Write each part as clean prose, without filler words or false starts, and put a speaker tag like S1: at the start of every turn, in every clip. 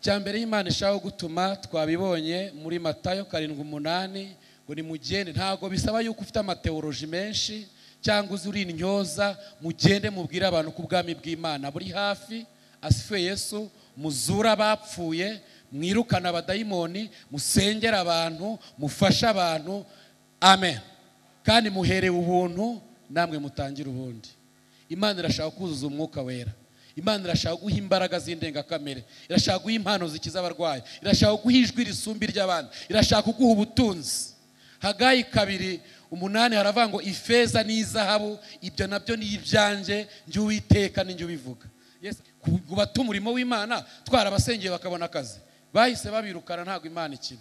S1: Icya mbere Imana ishaka gutuma twabibonye muri Matayo 7:8 ngo nimugende. Ntago bisaba yuko ufite amateoloji menshi cyangwa uzi uri intyoza, mugende mubwire abantu ko ubwami bw'Imana buri hafi. Asifiwe Yesu. Muzura abapfuye, mwirukana abadayimoni, musengera abantu, mufashe abantu. Amen. Kandi muherewe ubuntu, namwe mutangire ubundi. Imana irashaka kuzuza umwuka wera. Imana irashaka guha imbaraga z'indengakamere, irashaka guha impano zikiza abarwayi, irashaka guha ijwi risumba iry'abandi, irashaka kuguha ubutunzi. Hagayi 2:8 haravuga ngo ifeza n'izahabu ibyo nabyo ni ibyanjye, njye Uwiteka ni njye ubivuga. Yes, kubata umurimo w'Imana twarabasengeye bakabona akazi, bahise babirukana, ntago Imana ikina.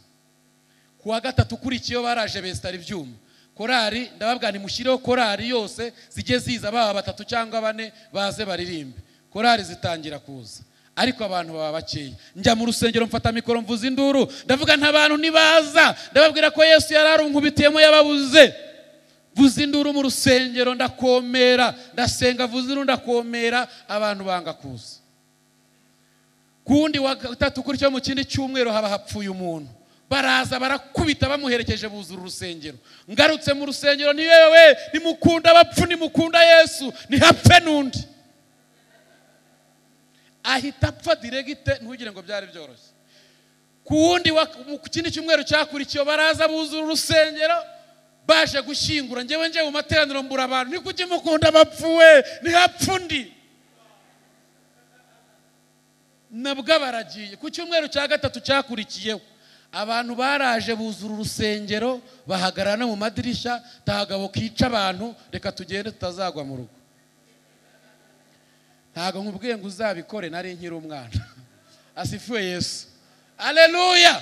S1: Kuwa gatatu ukurikiyeho baraje besitara ibyuma. Korari ndababwira nti mushyireho korari yose zijye ziza, baba batatu cyangwa bane baze baririmbe. Korari zitangira kuza, ariko abantu baba bakeya. Njya mu rusengero mfata mikoro mvuza induru, ndavuga nta bantu nibaza, ndababwira ko Yesu yararunkubitiyemo yababuze. Vuza induru mu rusengero ndakomera, ndasenga vuza induru ndakomera, abantu banga kuza. Kundi wa gatatu ukurikiyeho mu kindi cyumweru haba hapfuye umuntu, baraza barakubita bamuherekeje buzura urusengero. Ngarutse mu rusengero, ni wewe nimukunda abapfu, nimukunda Yesu, nihapfe nundi. Ahita apfa diregite, ntugire ngo byari byoroshye. Kuwundi mu kindi cyumweru cyakurikiye baraza buzura urusengero baje gushyingura. Njyewe nje mu materaniro mbura abantu, ni kuki mukunda abapfuwe, nihapfe undi. Nabwo baragiye. Ku cyumweru cya gatatu cyakurikiyeho abantu baraje buzura urusengero, bahagarara no mu madirishya, tahagabo kica abantu, reka tugende tutazagwa mu rugo. Ntago nkubwiye ngo uzabikore, nari nkiri umwana. Asifiwe Yesu. Haleluya.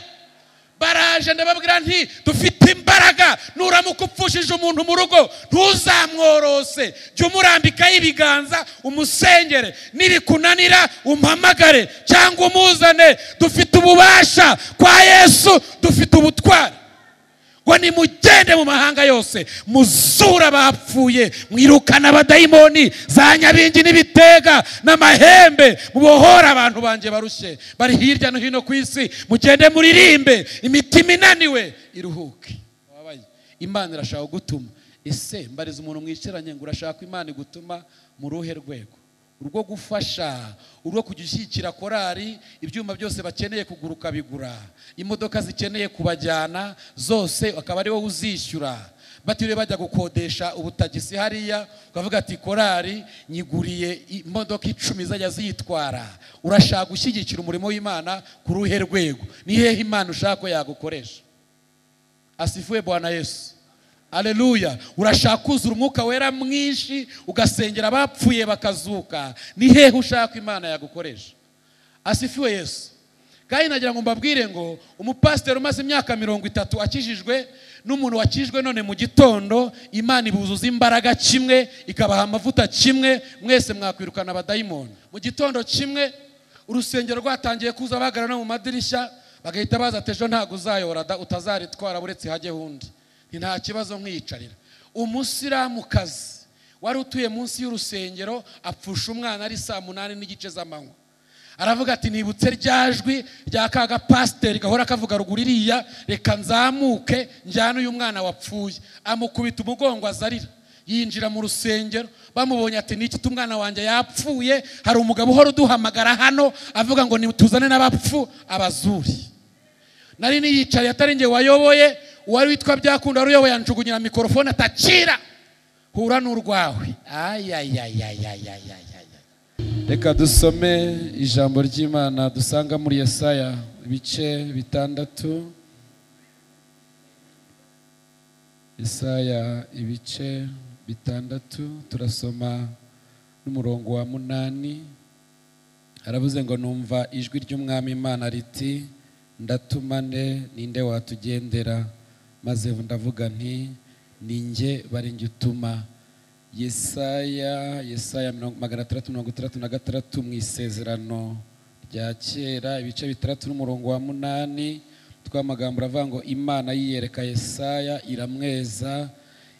S1: Baraje ndababwira nti dufite imbaraga, nuramuka upfushije umuntu mu rugo ntuzamworose, jya umurambikaho ibiganza umusengere, nibikunanira umpamagare cyangwa umuzane. Dufite ububasha kwa Yesu, dufite ubutwari. Ngo nimugende mu mahanga yose, muzura abapfuye, mwirukana abadayimoni, za nyabingi n'ibitega n'amahembe, mubohora abantu banjye barushye bari hirya no hino ku isi, mugende muririmbe, imitima inaniwe iruhuke. Imana irashaka gutuma. Ese mbariza umuntu mwicaranye ngo urashaka Imana igutuma mu ruhe rwego? Urwo gufasha, urwo kujya ushyigikira korari, ibyuma byose bakeneye kuguruka bigura, imodoka zikeneye kubajyana zose akaba ari wowe uzishyura, batiriwe bajya gukodesha ubutagisi hariya, ukavuga ati korari nyiguriye imodoka 10 zajya ziyitwara. Urashaka gushyigikira umurimo w'Imana ku ruhe rwego? Ni hehe Imana ushaka ko yagukoresha? Asifiwe Bwana Yesu. Haleluya. Urashaka kuzura umwuka wera mwinshi ugasengera abapfuye bakazuka, ni hehe ushaka Imana yagukoresha? Asifiwe Yesu. Kandi nagira ngo mbabwire ngo umupasiteri umaze imyaka 30 akijijwe n'umuntu wakijwe none mu gitondo, Imana ibuzuza imbaraga kimwe, ikabaha amavuta kimwe, mwese mwakwirukana abadayimoni. Mu gitondo kimwe urusengero rwatangiye kuza bahagarara no mu madirishya, bagahita baza ati ejo ntago uzayora da, utazaritwara buretse hajye hundi. Nta kibazo nkiyicarira. Umusilamukazi wari utuye munsi y'urusengero apfusha umwana ari saa 8:30 z'amanywa. Aravuga ati nibutse ryajwi rya kaga pasiteri gahora kavuga ruguru iriya, reka nzamuke njyane uyu mwana wapfuye. Amukubita umugongo azarira, yinjira mu rusengero. Bamubonye ati niki umwana wanjye yapfuye, hari umugabo uhora uduhamagara hano avuga ngo nituzane n'abapfu abazuri. Nari niyicariye atari njye wayoboye, uwari witwa Byakunda wari uyoboye anjugunyira mikorofone atakira, hura n'urwawe. Ayayayayayayay. Reka dusome ijambo ry'Imana dusanga muri Yesaya ibice 6. Yesaya ibice 6 turasoma n'umurongo wa 8. Aravuze ngo numva ijwi ry'Umwami Imana riti ndatumane ninde watugendera, maze ndavuga nti ninjye bari njye utuma. Yesaya 666 mu isezerano rya kera ibice 6 n'umurongo wa 8, twamagambo aravuga ngo Imana yiyereka Yesaya iramweza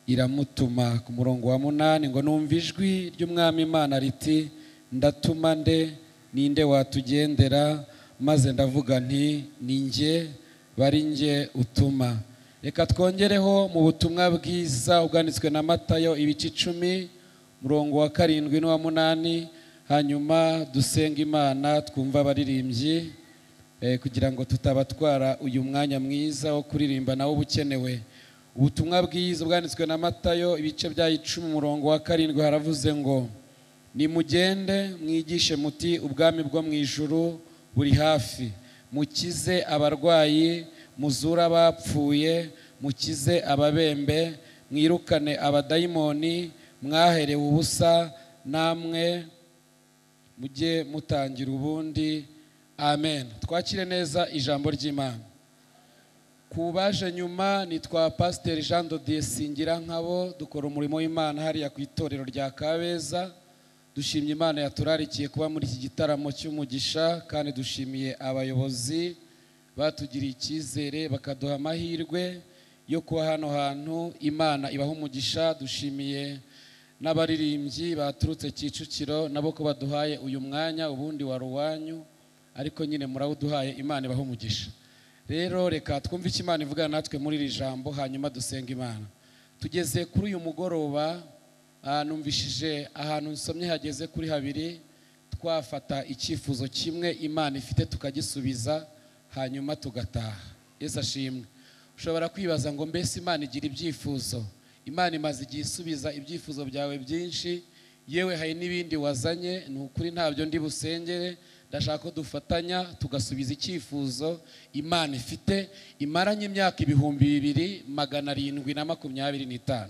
S1: iramutuma. Ku murongo wa 8 ngo numva ijwi ry'Umwami Imana riti ndatumande ninde watugendera, Maze ndavuga nti ni njye, bari njye utuma. Reka twongereho mu butumwa bwiza ubwanditswe na Matayo ibice 10 murongo wa 7 n'uwa 8, hanyuma dusenga Imana twumva abaririmbyi kugira ngo tutabatwara uyu mwanya mwiza wo kuririmba nawo ubukenewe. Ubutumwa bwiza bwanditswe na Matayo ibice bya 10 umurongo wa 7 haravuze ngo nimugende mwigishe muti ubwami bwo mu ijuru buri hafi, mukize abarwayi, muzura abapfuye, mukize ababembe, mwirukane abadayimoni, mwaherewe ubusa namwe mujye mutangira ubundi. Amen. Twakire neza ijambo ry'Imana. Kubaje nyuma nitwa Pasteur Jean de Dieu Singirankabo, dukora umurimo w'Imana hariya ku itorero rya Kabeza. Dushimye Imana yaturarikiye kuba muri iki gitaramo cy'umugisha, kandi dushimiye abayobozi batugiriye icyizere bakaduha amahirwe yo kuba hano hantu. Imana ibaha umugisha. Dushimiye n'abaririmbyi baturutse Kicukiro nabo ko baduhaye uyu mwanya, ubundi wari uwanyu ariko nyine murawuduhaye. Imana ibaha umugisha. Rero reka twumve icyo Imana ivuga natwe muri iri jambo, hanyuma dusenga Imana. Tugeze kuri uyu mugoroba, numvishije ahantu nsomye hageze kuri habiri, twafata icyifuzo kimwe Imana ifite tukagisubiza hanyuma tugataha. Yesu ashimwe. Ushobora kwibaza ngo mbese Imana igira ibyifuzo? Imana imaze igihe isubiza ibyifuzo byawe byinshi, yewe hari n'ibindi wazanye. Ni ukuri ntabyo ndi busengere, ndashaka ko dufatanya tugasubiza icyifuzo Imana ifite imaranye imyaka 2725.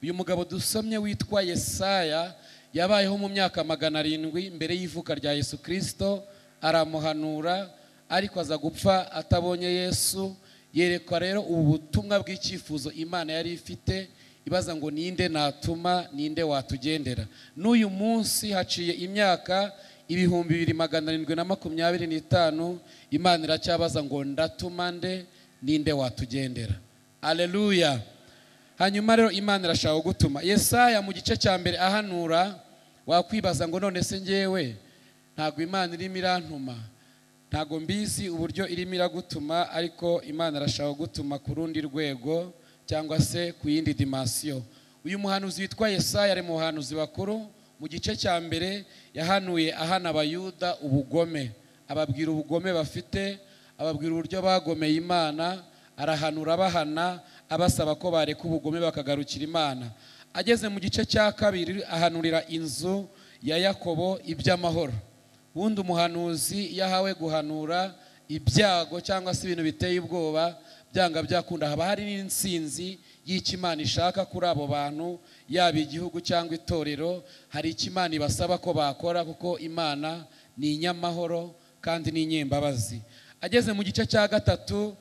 S1: Uyu mugabo dusomye witwa Yesaya yabayeho mu myaka 700 mbere y'ivuka rya Yesu Kristo, aramuhanura ariko aza gupfa atabonye Yesu. Yerekwa rero ubu butumwa bw'icyifuzo Imana yari ifite, ibaza ngo ninde natuma, ninde watugendera. N'uyu munsi haciye imyaka 2725, Imana iracyabaza ngo ndatuma nde, ninde watugendera. Haleluya. Hanyuma rero Imana irashaka gutuma. Yesaya mu gice cya mbere ahanura, wakwibaza ngo none se ngewe ntago Imana irimo irantuma, ntago mbizi uburyo irimo iragutuma, ariko Imana irashaka gutuma ku rundi rwego cyangwa se ku yindi dimension. Uyu muhanuzi witwa Yesaya ari mu bahanuzi bakuru. Mu gice cya mbere yahanuye ahana abayuda ubugome, ababwira ubugome bafite, ababwira uburyo bagomeye Imana, arahanura abahana, abasaba ko bareka ubugome bakagarukira Imana. Ageze mu gice cya kabiri ahanurira inzu ya Yakobo iby'amahoro. Wundi umuhanuzi yahawe guhanura ibyago cyangwa se ibintu biteye ubwoba, byanga byakunda haba hari n'insinzi y'icyo Imana ishaka kuri abo bantu, yaba igihugu cyangwa itorero. Hari icyo Imana ibasaba ko bakora, kuko Imana ni inyamahoro kandi ni inyembabazi. Ageze mu gice cya gatatu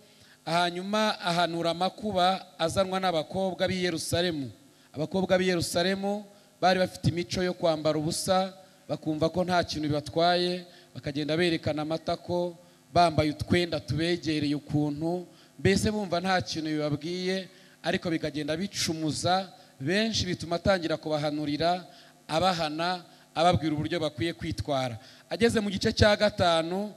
S1: hanyuma ahanura amakuba azanwa n'abakobwa b'i Yerusalemu. Abakobwa b'i Yerusalemu bari bafite imico yo kwambara ubusa, bakumva ko nta kintu bibatwaye, bakagenda berekana amatako, bambaye utwenda tubegereye ukuntu, mbese bumva nta kintu bibabwiye, ariko bikagenda bicumuza benshi, bituma atangira kubahanurira, abahana, ababwira uburyo bakwiye kwitwara. Ageze mu gice cya gatanu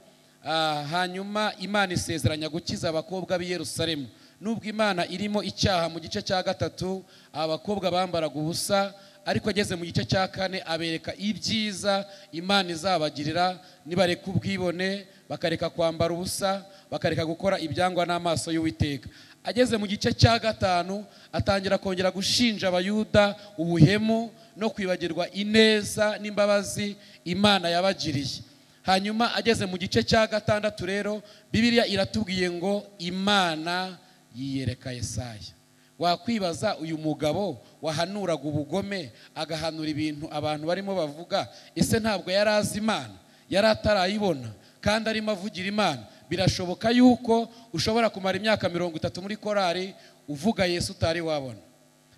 S1: hanyuma Imana isezeranya gukiza abakobwa b'i Yerusalemu. Nubwo Imana irimo icyaha mu gice cya gatatu, abakobwa bambaraga ubusa, ariko ageze mu gice cya kane abereka ibyiza Imana izabagirira nibareka ubwibone, bakareka kwambara ubusa, bakareka gukora ibyangwa n'amaso y'Uwiteka. Ageze mu gice cya gatanu atangira kongera gushinja abayuda ubuhemu no kwibagirwa ineza n'imbabazi Imana yabagiriye. Hanyuma ageze mu gice cya gatandatu rero Bibiliya iratubwiye ngo Imana yiyereka Yesaya. Wakwibaza uyu mugabo wahanuraga ubugome, agahanura ibintu abantu barimo bavuga, ese ntabwo yari azi Imana? Yari atarayibona kandi arimo avugira Imana? Birashoboka yuko ushobora kumara imyaka 30 muri korari uvuga Yesu utari wabona.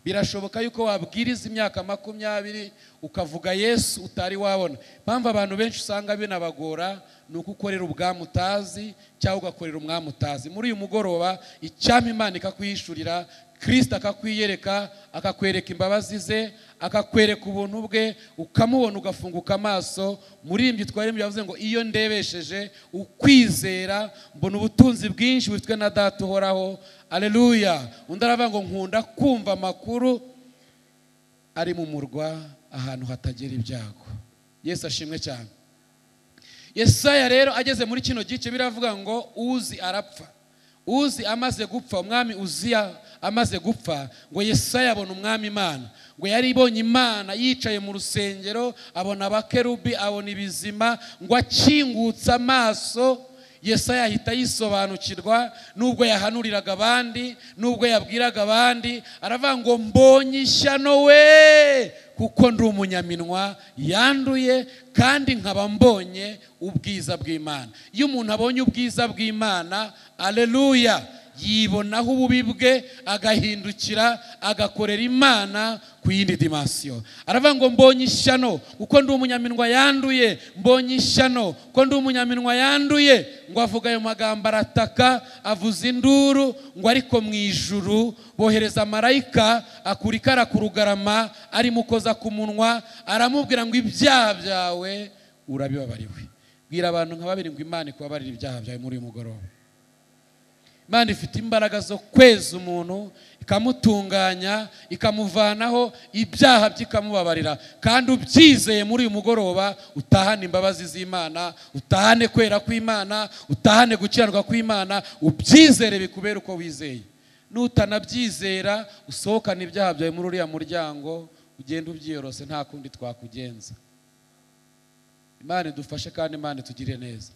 S1: Birashoboka yuko wabwiriza imyaka 20 ukavuga Yesu utari wabona. Mpamvu abantu benshi usanga binabagora ni uko ukorera ubwami utazi cyangwa ugakorera umwami utazi. Muri uyu mugoroba icyampa Imana ikakwihishurira Kristo akakwiyereka, akakwereka imbabazi ze, akakwereka ubuntu bwe, ukamubona ugafunguka amaso. Murimbyi twarembye yavuze ngo iyo ndebesheje ukwizera mbona ubutunzi bwinshi bufitwe na Data uhoraho. Aleluya. Undi aravuga ngo nkunda kumva amakuru ari mu murwa ahantu hatagera ibyago. Yesu ashimwe cyane. Yesaya rero ageze muri kino gice biravuga ngo Uzi arapfa. Uzi amaze gupfa, umwami Uziya amaze gupfa, ngo Yesaya abona umwami Imana. Ngo yari ibonye Imana yicaye mu rusengero, abona abakerubi, abona ibizima, ngo akingutse amaso Yesaya ahita yisobanukirwa. Nubwo yahanuriraga abandi, nubwo yabwiraga abandi, aravuga ngo mbonye ishyano we, kuko ndi umunyaminwa yanduye, kandi nkaba mbonye ubwiza bw'Imana. Iyo umuntu abonye ubwiza bw'Imana, aleluya, yibonaho ububi bwe, agahindukira agakorera Imana ku yindi dimension. Aravuga ngo mbonye ishyano kuko ndi umunyaminwa yanduye, mbonye ishyano kuko ndi umunyaminwa yanduye. Ngo avuga ayo magambo arataka, avuza induru, ngo ariko mu ijuru bohereza marayika akura ikara ku rugarama arimukoza ku munwa, aramubwira ngo ibyaha byawe urabibabariwe. Bwira abantu nka babiri ngo Imana ikubabarire ibyaha byawe muri uyu mugoroba. Imana ifite imbaraga zo kweza umuntu, ikamutunganya, ikamuvanaho ibyaha bye, ikamubabarira. Kandi ubyizeye muri uyu mugoroba utahane imbabazi z'Imana, utahane kwera kw'Imana, utahane gukiranirwa kw'Imana, ubyizere bikubere uko wizeye. Nutanabyizera usohokane ibyaha byawe muri uriya muryango, ugende ubyiyorose, nta kundi twakugenza. Imana idufashe kandi Imana itugirire neza.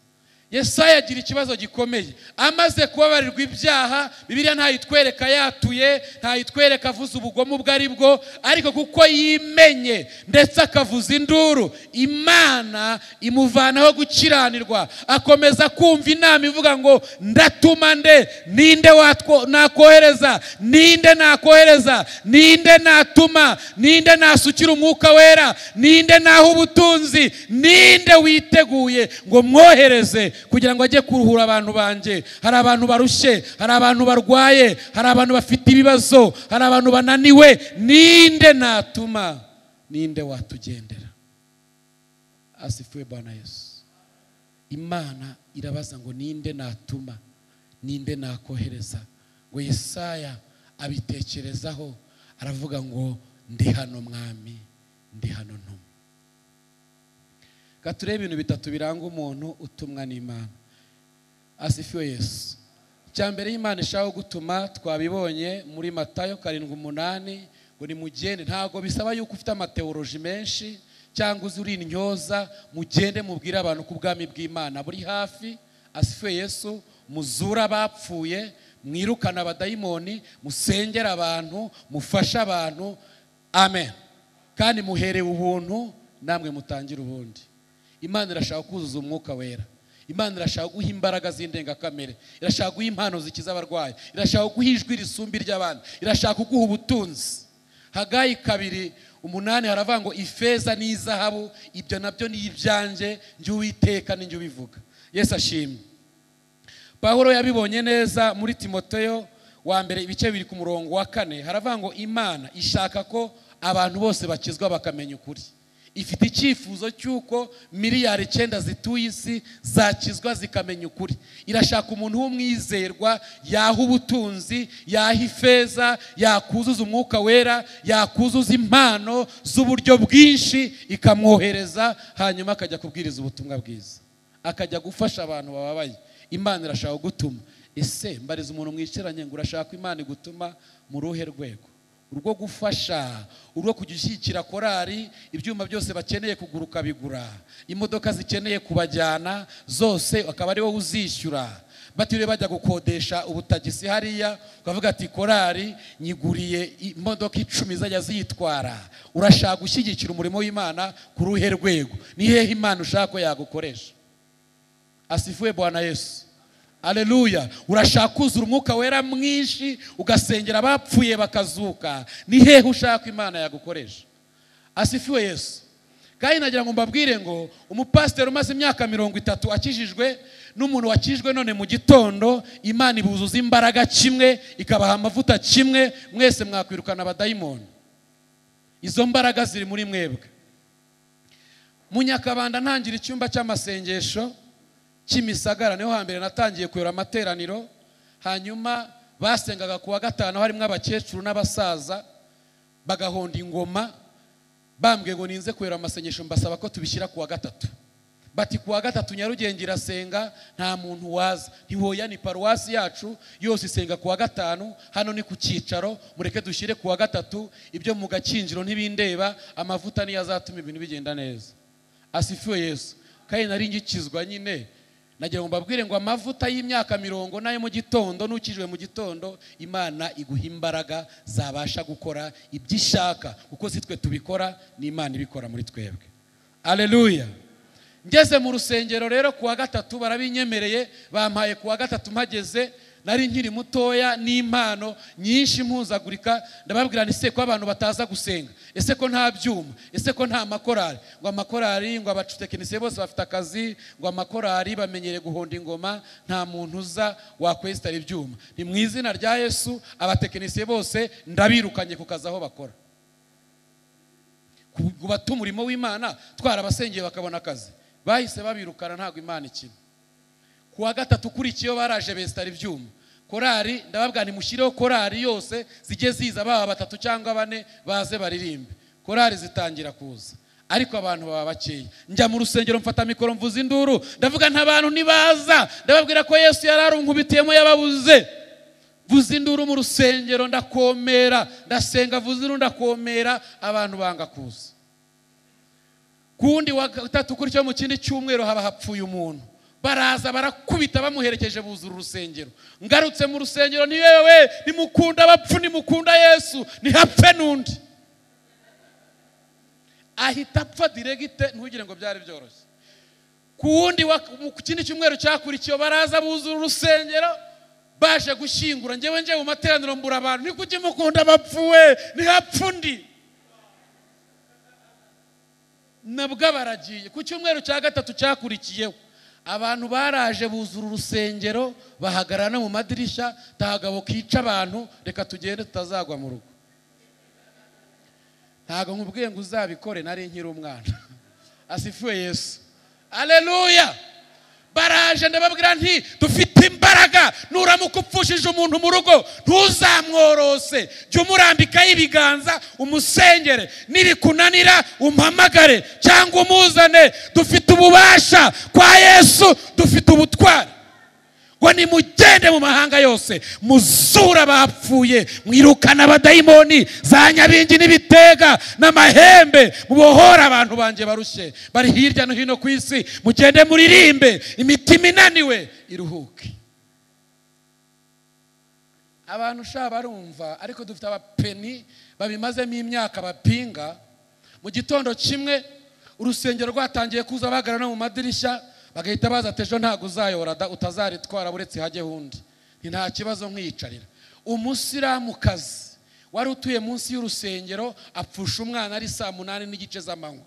S1: Yesaya agira ikibazo gikomeye. Amaze kubabarirwa ibyaha, Bibiliya ntayitwereka yatuye, ntayitwereka avuze ubugome ubwo ari bwo, ariko kuko yimenye ndetse akavuza induru, Imana imuvanaho gukiranirwa. Akomeza kumva inama ivuga ngo ndatuma nde, ninde nakohereza, ninde nakohereza, ninde natuma, ninde nasukira umwuka wera, ninde naho ubutunzi, ninde witeguye ngo mwohereze kugira ngo ajye kuruhura abantu banjye. Hari abantu barushye, hari abantu barwaye, hari abantu bafite ibibazo, hari abantu bananiwe. Ninde natuma, ninde watugendera? Asifiwe Bwana Yesu. Imana irabaza ngo ninde natuma, ninde nakohereza? Ngo Yesaya abitekerezaho aravuga ngo ndi hano mwami, ndi hano ntuma. Katurebe ibintu bitatu biranga umuntu utumwa n'Imana. Asifiwe Yesu. Icya mbere Imana ishaka gutuma twabibonye muri Matayo 7:8 ngo nimugende. Ntago bisaba yuko ufite amateoloji menshi cyangwa uzi uri intyoza, mugende mubwire abantu ko ubwami bw'Imana buri hafi. Asifiwe Yesu. Muzura abapfuye, mwirukana abadayimoni, musengera abantu, mufashe abantu. Amen. Kandi muherewe ubuntu, namwe mutangire ubundi. Imana irashaka kuzuza umwuka wera. Imana irashaka guha imbaraga z'indengakamere, irashaka guha impano zikiza abarwayi, irashaka guha ijwi risumba iry'abandi, irashaka kuguha ubutunzi. Hagayi 2:8 haravuga ngo ifeza n'izahabu ibyo nabyo ni ibyanjye, njye Uwiteka ninjye ubivuga. Yesu ashimwe. Pawulo yabibonye neza muri Timoteyo wa mbere ibice 2 ku murongo wa 4 haravuga ngo Imana ishaka ko abantu bose bakizwa bakamenya ukuri. Ifite icyifuzo cy'uko miliyari 9 zituye isi zakizwa zikamenya ukuri. Irashaka umuntu w'umwizerwa, yaha ubutunzi, yaha ifeza, yakuzuza umwuka wera, yakuzuza impano z'uburyo bwinshi, ikamwohereza hanyuma akajya kubwiriza ubutumwa bwiza, akajya gufasha abantu bababaye. Imana irashaka gutuma. Ese mbariza umuntu mwicaranye ngo urashaka Imana igutuma mu ruhe rwego? Urwo gufasha, urwo kujya korari, ibyuma byose bakeneye kuguruka bigura, imodoka zikeneye kubajyana zose akaba ari wowe uzishyura, batiriwe bajya gukodesha ubutagisi hariya ukavuga ati korari nyiguriye imodoka 10 zajya ziyitwara. Urashaka gushyigikira umurimo w'Imana ku ruhe rwego? Ni hehe Imana ushaka ko yagukoresha? Asifiwe Bwana Yesu. Aleluya. Urashaka kuzura umwuka wera mwinshi ugasengera abapfuye bakazuka. Ni hehe ushaka Imana yagukoresha? Asifiwe Yesu. Kandi nagira ngo mbabwire ngo umupasiteri umaze imyaka 30 akijijwe n'umuntu wakijwe none mu gitondo, Imana ibuzuza imbaraga kimwe, ikabaha amavuta kimwe, mwese mwakwirukana abadayimoni. Izo mbaraga ziri muri mwebwe. Mu Nyakabanda ntangira icyumba cy'amasengesho Kimisagara, niho hambere natangiye kuyora amateraniro. Hanyuma basengaga kuwa gatanu, harimo abakecuru n'abasaza bagahonda ingoma. Bambwiye ngo ninze kuyora amasengesho, mbasaba ko tubishyira kuwa gatatu. Bati kuwa gatatu Nyarugenge irasenga nta muntu waza. Ntihoya, ni paruwasi yacu yose isenga kuwa gatanu, hano ni ku cyicaro, mureke dushyire kuwa gatatu, ibyo mu gakinjiro ntibindeba, amavuta niyo azatuma ibintu bigenda neza. Asifiwe Yesu. Kandi nari ngikizwa nyine, nagira ngo mbabwire ngo amavuta y'imyaka 40 nayo mu gitondo, nukijwe mu gitondo, Imana iguha imbaraga zabasha gukora ibyo ishaka, kuko si twe tubikora, ni Imana ibikora muri twebwe. Haleluya. Ngeze mu rusengero rero kuwa gatatu barabinyemereye, bampaye kuwa gatatu. Mpageze nari nkiri mutoya n'impano nyinshi mpuzagurika, ndababwira nti se ko abantu bataza gusenga, ese ko nta byuma, ese ko nta makorari? Ngo amakorari, ngo abatekinisiye bose bafite akazi, ngo amakorari bamenyere guhonda ingoma, nta muntu uza wakwesitara ibyuma. Ni mu izina rya Yesu, abatekinisiye bose ndabirukanye ku kazi aho bakora. Kubata umurimo w'Imana twarabasengeye bakabona akazi, bahise babirukana, ntabwo Imana ikina. Kuwa gatatu ukurikiyeho baraje besitara ibyuma. Korari ndababwira nti mushyireho korari yose zijye ziza, baba 3 cyangwa 4 baze baririmbe. Korari zitangira kuza, ariko abantu baba bakeya. Njya mu rusengero mfata mikoro mvuza induru, ndavuga nta bantu nibaza, ndababwira ko Yesu yararunkubitiyemo yababuze. Vuza induru mu rusengero ndakomera, ndasenga vuza induru ndakomera, abantu banga kuza. Kundi wa gatatu ukurikiyeho mu kindi cyumweru haba hapfuye umuntu, baraza barakubita bamuherekeje buzura urusengero. Ngarutse mu rusengero, ni wewe nimukunda abapfu, nimukunda Yesu, nihapfe n'undi. Ahita apfa diregite, ntugire ngo byari byoroshye. Kuwundi mu kindi cyumweru cyakurikiye baraza buzura urusengero baje gushyingura. Njyewe nje mu materaniro mbura abantu, ni kuki mukunda abapfu we, nihapfe undi. Nabwo baragiye. Ku cyumweru cya gatatu cyakurikiyeho abantu baraje buzura urusengero, bahagarara no mu madirishya, tagabo kica abantu, reka tugende tutazagwa mu rugo. Ntago nkubwiye ngo uzabikore, nari nkiri umwana. Asifiwe Yesu. Haleluya. Baraje ndababwira nti dufite imbaraga, nuramuka upfushije umuntu mu rugo ntuzamworose, jya umurambikaho ibiganza umusengere, nibikunanira umpamagare cyangwa umuzane. Dufite ububasha kwa Yesu, dufite ubutwari. Ngo nimugende mu mahanga yose muzura abapfuye, mwirukana abadayimoni za nyabingi n'ibitega n'amahembe, mubohora abantu banjye barushye bari hirya no hino ku isi, mugende muririmbe, imitima inaniwe iruhuke. Abantu sha barumva, ariko dufite abapeni babimazemo imyaka bapinga. Mu gitondo kimwe urusengero rwatangiye kuza, bahagarara no mu madirishya, bagahita baza ati ejo ntabwo uzayora da, utazaritwara buretse hajye hundi. Nti nta kibazo nkiyicarira. Umusilamukazi wari utuye munsi y'urusengero apfusha umwana ari saa 8:30 z'amanywa.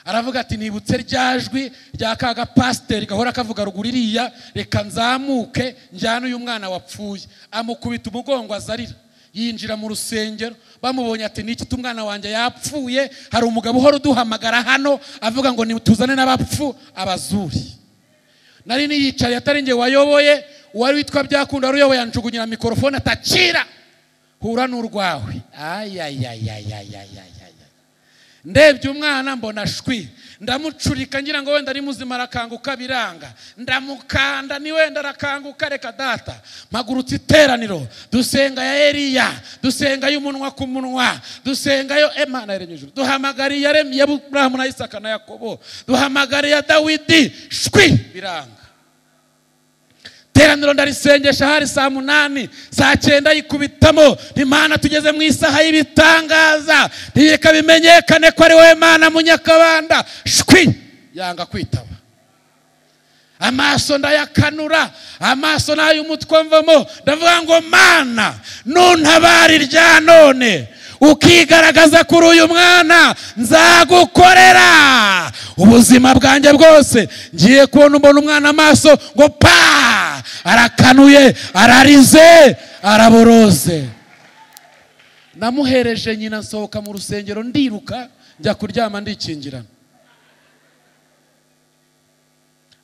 S1: Aravuga ati nibutse ryajwi rya kaga pasiteri gahora kavuga ruguru iriya, reka nzamuke njyane uyu mwana wapfuye. Amukubita umugongo azarira, yinjira mu rusengero. Bamubonye ati niki umwana wanjye yapfuye, hari umugabo uhora uduhamagara hano avuga ngo nituzane n'abapfu abazuri. Nari niyicaye atari nge wayoboye, uwari witwa Byakunda wari uyoboye anjugunyira mikorofone atakira, hura n'urwawe. Ayayayayayayaya. Ndebye umwana mbona shwi, ndamucurika ngira ngo wenda ari muzima arakanguka, biranga. Ndamukanda ni wenda arakanguka, reka data. Mpagurutse iteraniro, dusenga ya Eliya, dusenga y'umunwa ku munwa, dusenga yo Imana yaremye ijuru, duhamagariye yaremye Aburahamu na Isaka na Yakobo, duhamagariye Dawidi, shwi biranga. Teraniro ndarisengesha hari saa 8, saa 9 yikubitamo. Imana tugeze mu isaha y'ibitangaza, ntireka bimenyekane ko ari wowe Mana Munyakabanda. Shwi yanga kwitaba. Amaso ndayakanura, amaso n'ay'umutwe mvamo, ndavuga ngo Mana nuntabara irya none, ukigaragaza kuri uyu mwana, nzagukorera ubuzima bwanjye bwose. Ngiye kubona umbona umwana amaso ngo pa, arakanuye, ararize, araboroze. Namuhereje nyina, nsohoka mu rusengero ndiruka njya kuryama ndikingirana.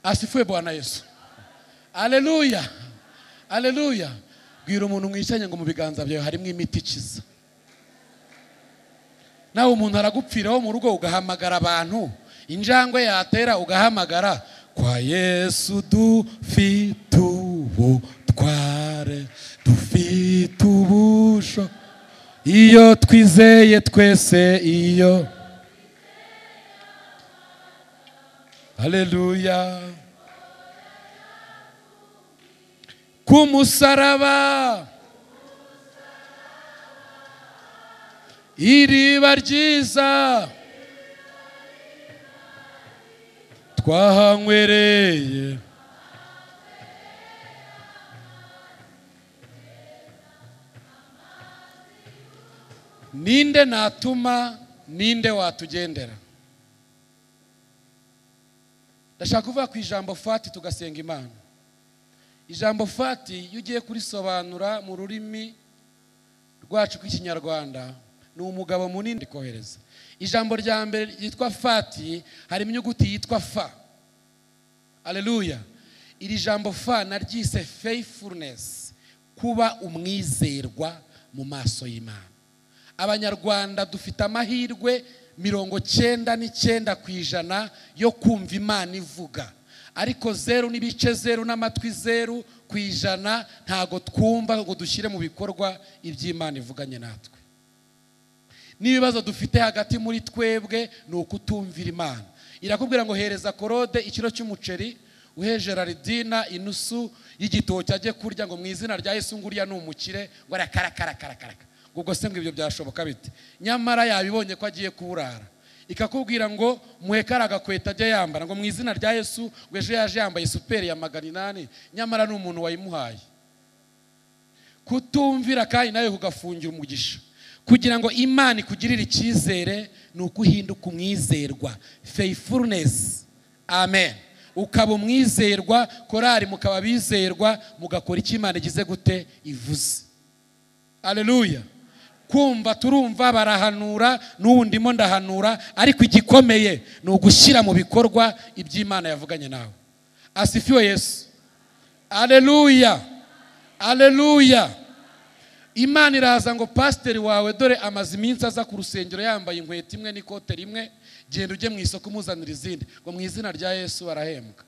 S1: Asifiwe Bwana Yesu. Haleluya, haleluya. Bwira umuntu mwicanye ngo mu biganza byawe harimo imiti ikiza. Nawe umuntu aragupfiraho mu rugo ugahamagara abantu, injangwe yatera ugahamagara, kwa Yesu dufite ubutware, dufite ubusho, iyo twizeye twese, iyo. Haleluya. Ku musaraba iriba ryiza twahanywereye, ninde natuma, ninde watugendera? Ndashaka kuvuga ku ijambo fati tugasenga Imana. Ijambo fati iyo ugiye kurisobanura mu rurimi rwacu rw'Ikinyarwanda ni umugabo munini kohereza. Ijambo rya mbere ryitwa fati harimo inyuguti yitwa fa. Haleluya. Iri jambo fa naryise faithfulness, kuba umwizerwa mu maso y'Imana. Abanyarwanda dufite amahirwe 99% yo kumva Imana ivuga, ariko 0.0 n'amatwi 0% ntago twumva ngo dushyire mu bikorwa iby'Imana ivuganye natwe. N'ibibazo dufite hagati muri twebwe ni ukutumvira Imana. Irakubwira ngo hereza Korode ikiro cy'umuceri, uhe Gerardina inusu y'igitoki ajye kurya, ngo mu izina rya Yesu nguriya ni umukire, ngo arakarakarakaraka. Ubwo se ngo ibyo byashoboka bite? Nyamara yabibonye ko agiye kuburara. Ikakubwira ngo muhe karagakweta ajye yambara, ngo mu izina rya Yesu, ngo ejo yaje yambaye superi ya 800, nyamara ni umuntu wayimuhaye. Kutumvira kandi nawe kugafungira umugisha. Kugira ngo Imana ikugirire icyizere ni ukuhinduka umwizerwa, faithfulness. Amen. Ukaba umwizerwa, korari mukaba bizerwa, mugakora icyo Imana igize gute ivuze. Haleluya. Kumva turumva barahanura, n'ubu ndimo ndahanura, ariko igikomeye ni ugushyira mu bikorwa iby'Imana yavuganye nawe. Asifiwe Yesu. Haleluya, haleluya. Imana iraza ngo pasiteri wawe dore amaze iminsi aza ku rusengero yambaye inkweto imwe n'ikote rimwe, genda ujye mu isoko umuzanira izindi, ngo mu izina rya Yesu barahembwa.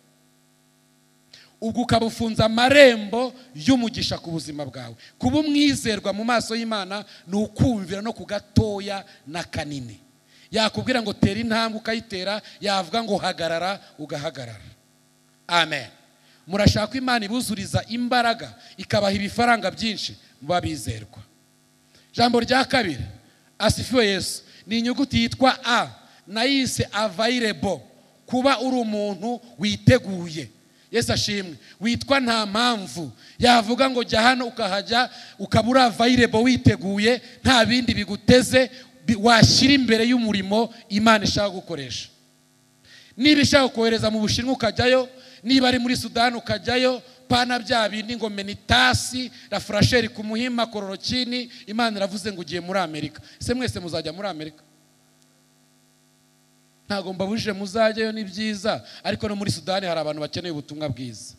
S1: Ubwo ukaba ufunze amarembo y'umugisha ku buzima bwawe. Kuba umwizerwa mu maso y'Imana ni ukumvira no ku gatoya na kanini. Yakubwira ngo tera intambwe ukayitera, yavuga ngo hagarara ugahagarara. Amen. Murashaka Imana ibuzuriza imbaraga ikabaha ibifaranga byinshi, mubabizerwa. Jambo rya kabiri, asifiwe Yesu, ni inyuguti yitwa A, nayise available, kuba uri umuntu witeguye. Yesu ashimwe. Witwa nta mpamvu yavuga ngo jya hano ukahajya, ukaba uri available witeguye, nta bindi biguteze washyira imbere y'umurimo Imana ishaka gukoresha. Niba ishaka kohereza mu Bushinwa ukajyayo, niba ari muri Sudani ukajyayo, pana bya bindi ngo menitasi la frasheri ku Muhima kororokini, Imana iravuze ngo ugiye muri Amerika. Ese mwese muzajya muri Amerika? Ntago mbabujije muzajyayo, ni byiza, ariko no muri Sudani hari abantu bakeneye ubutumwa bwiza.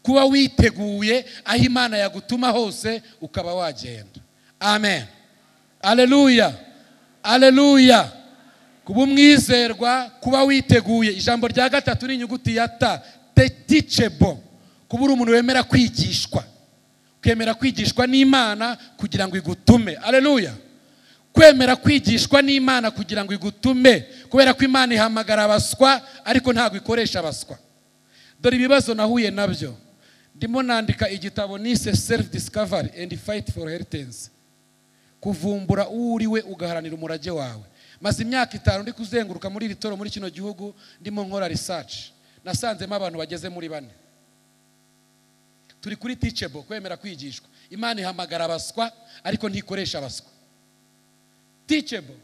S1: Kuba witeguye aho Imana yagutuma hose ukaba wagenda. Amen. Haleluya, haleluya. Kuba umwizerwa, kuba witeguye. Ijambo rya gatatu ni inyuguti ya ta, teachable, kuba uri umuntu wemera kwigishwa, ukemera kwigishwa n'Imana kugira ngo igutume. Haleluya. Kwemera kwigishwa n'Imana kugira ngo igutume, kubera ko Imana ihamagara abaswa ariko ntabwo ikoresha abaswa. Dore ibibazo nahuye nabyo ndimo nandika igitabo nise Self Discovery and Fight for Inheritance, kuvumbura uwo uriwe ugaharanira umurage wawe. Maze imyaka 5 ndi kuzenguruka muri iri toro muri kino gihugu ndimo nkora research, nasanzemo abantu bageze muri 4. Turi kuri teachable, kwemera kwigishwa. Imana ihamagara abaswa ariko ntikoresha abaswa. Teachable.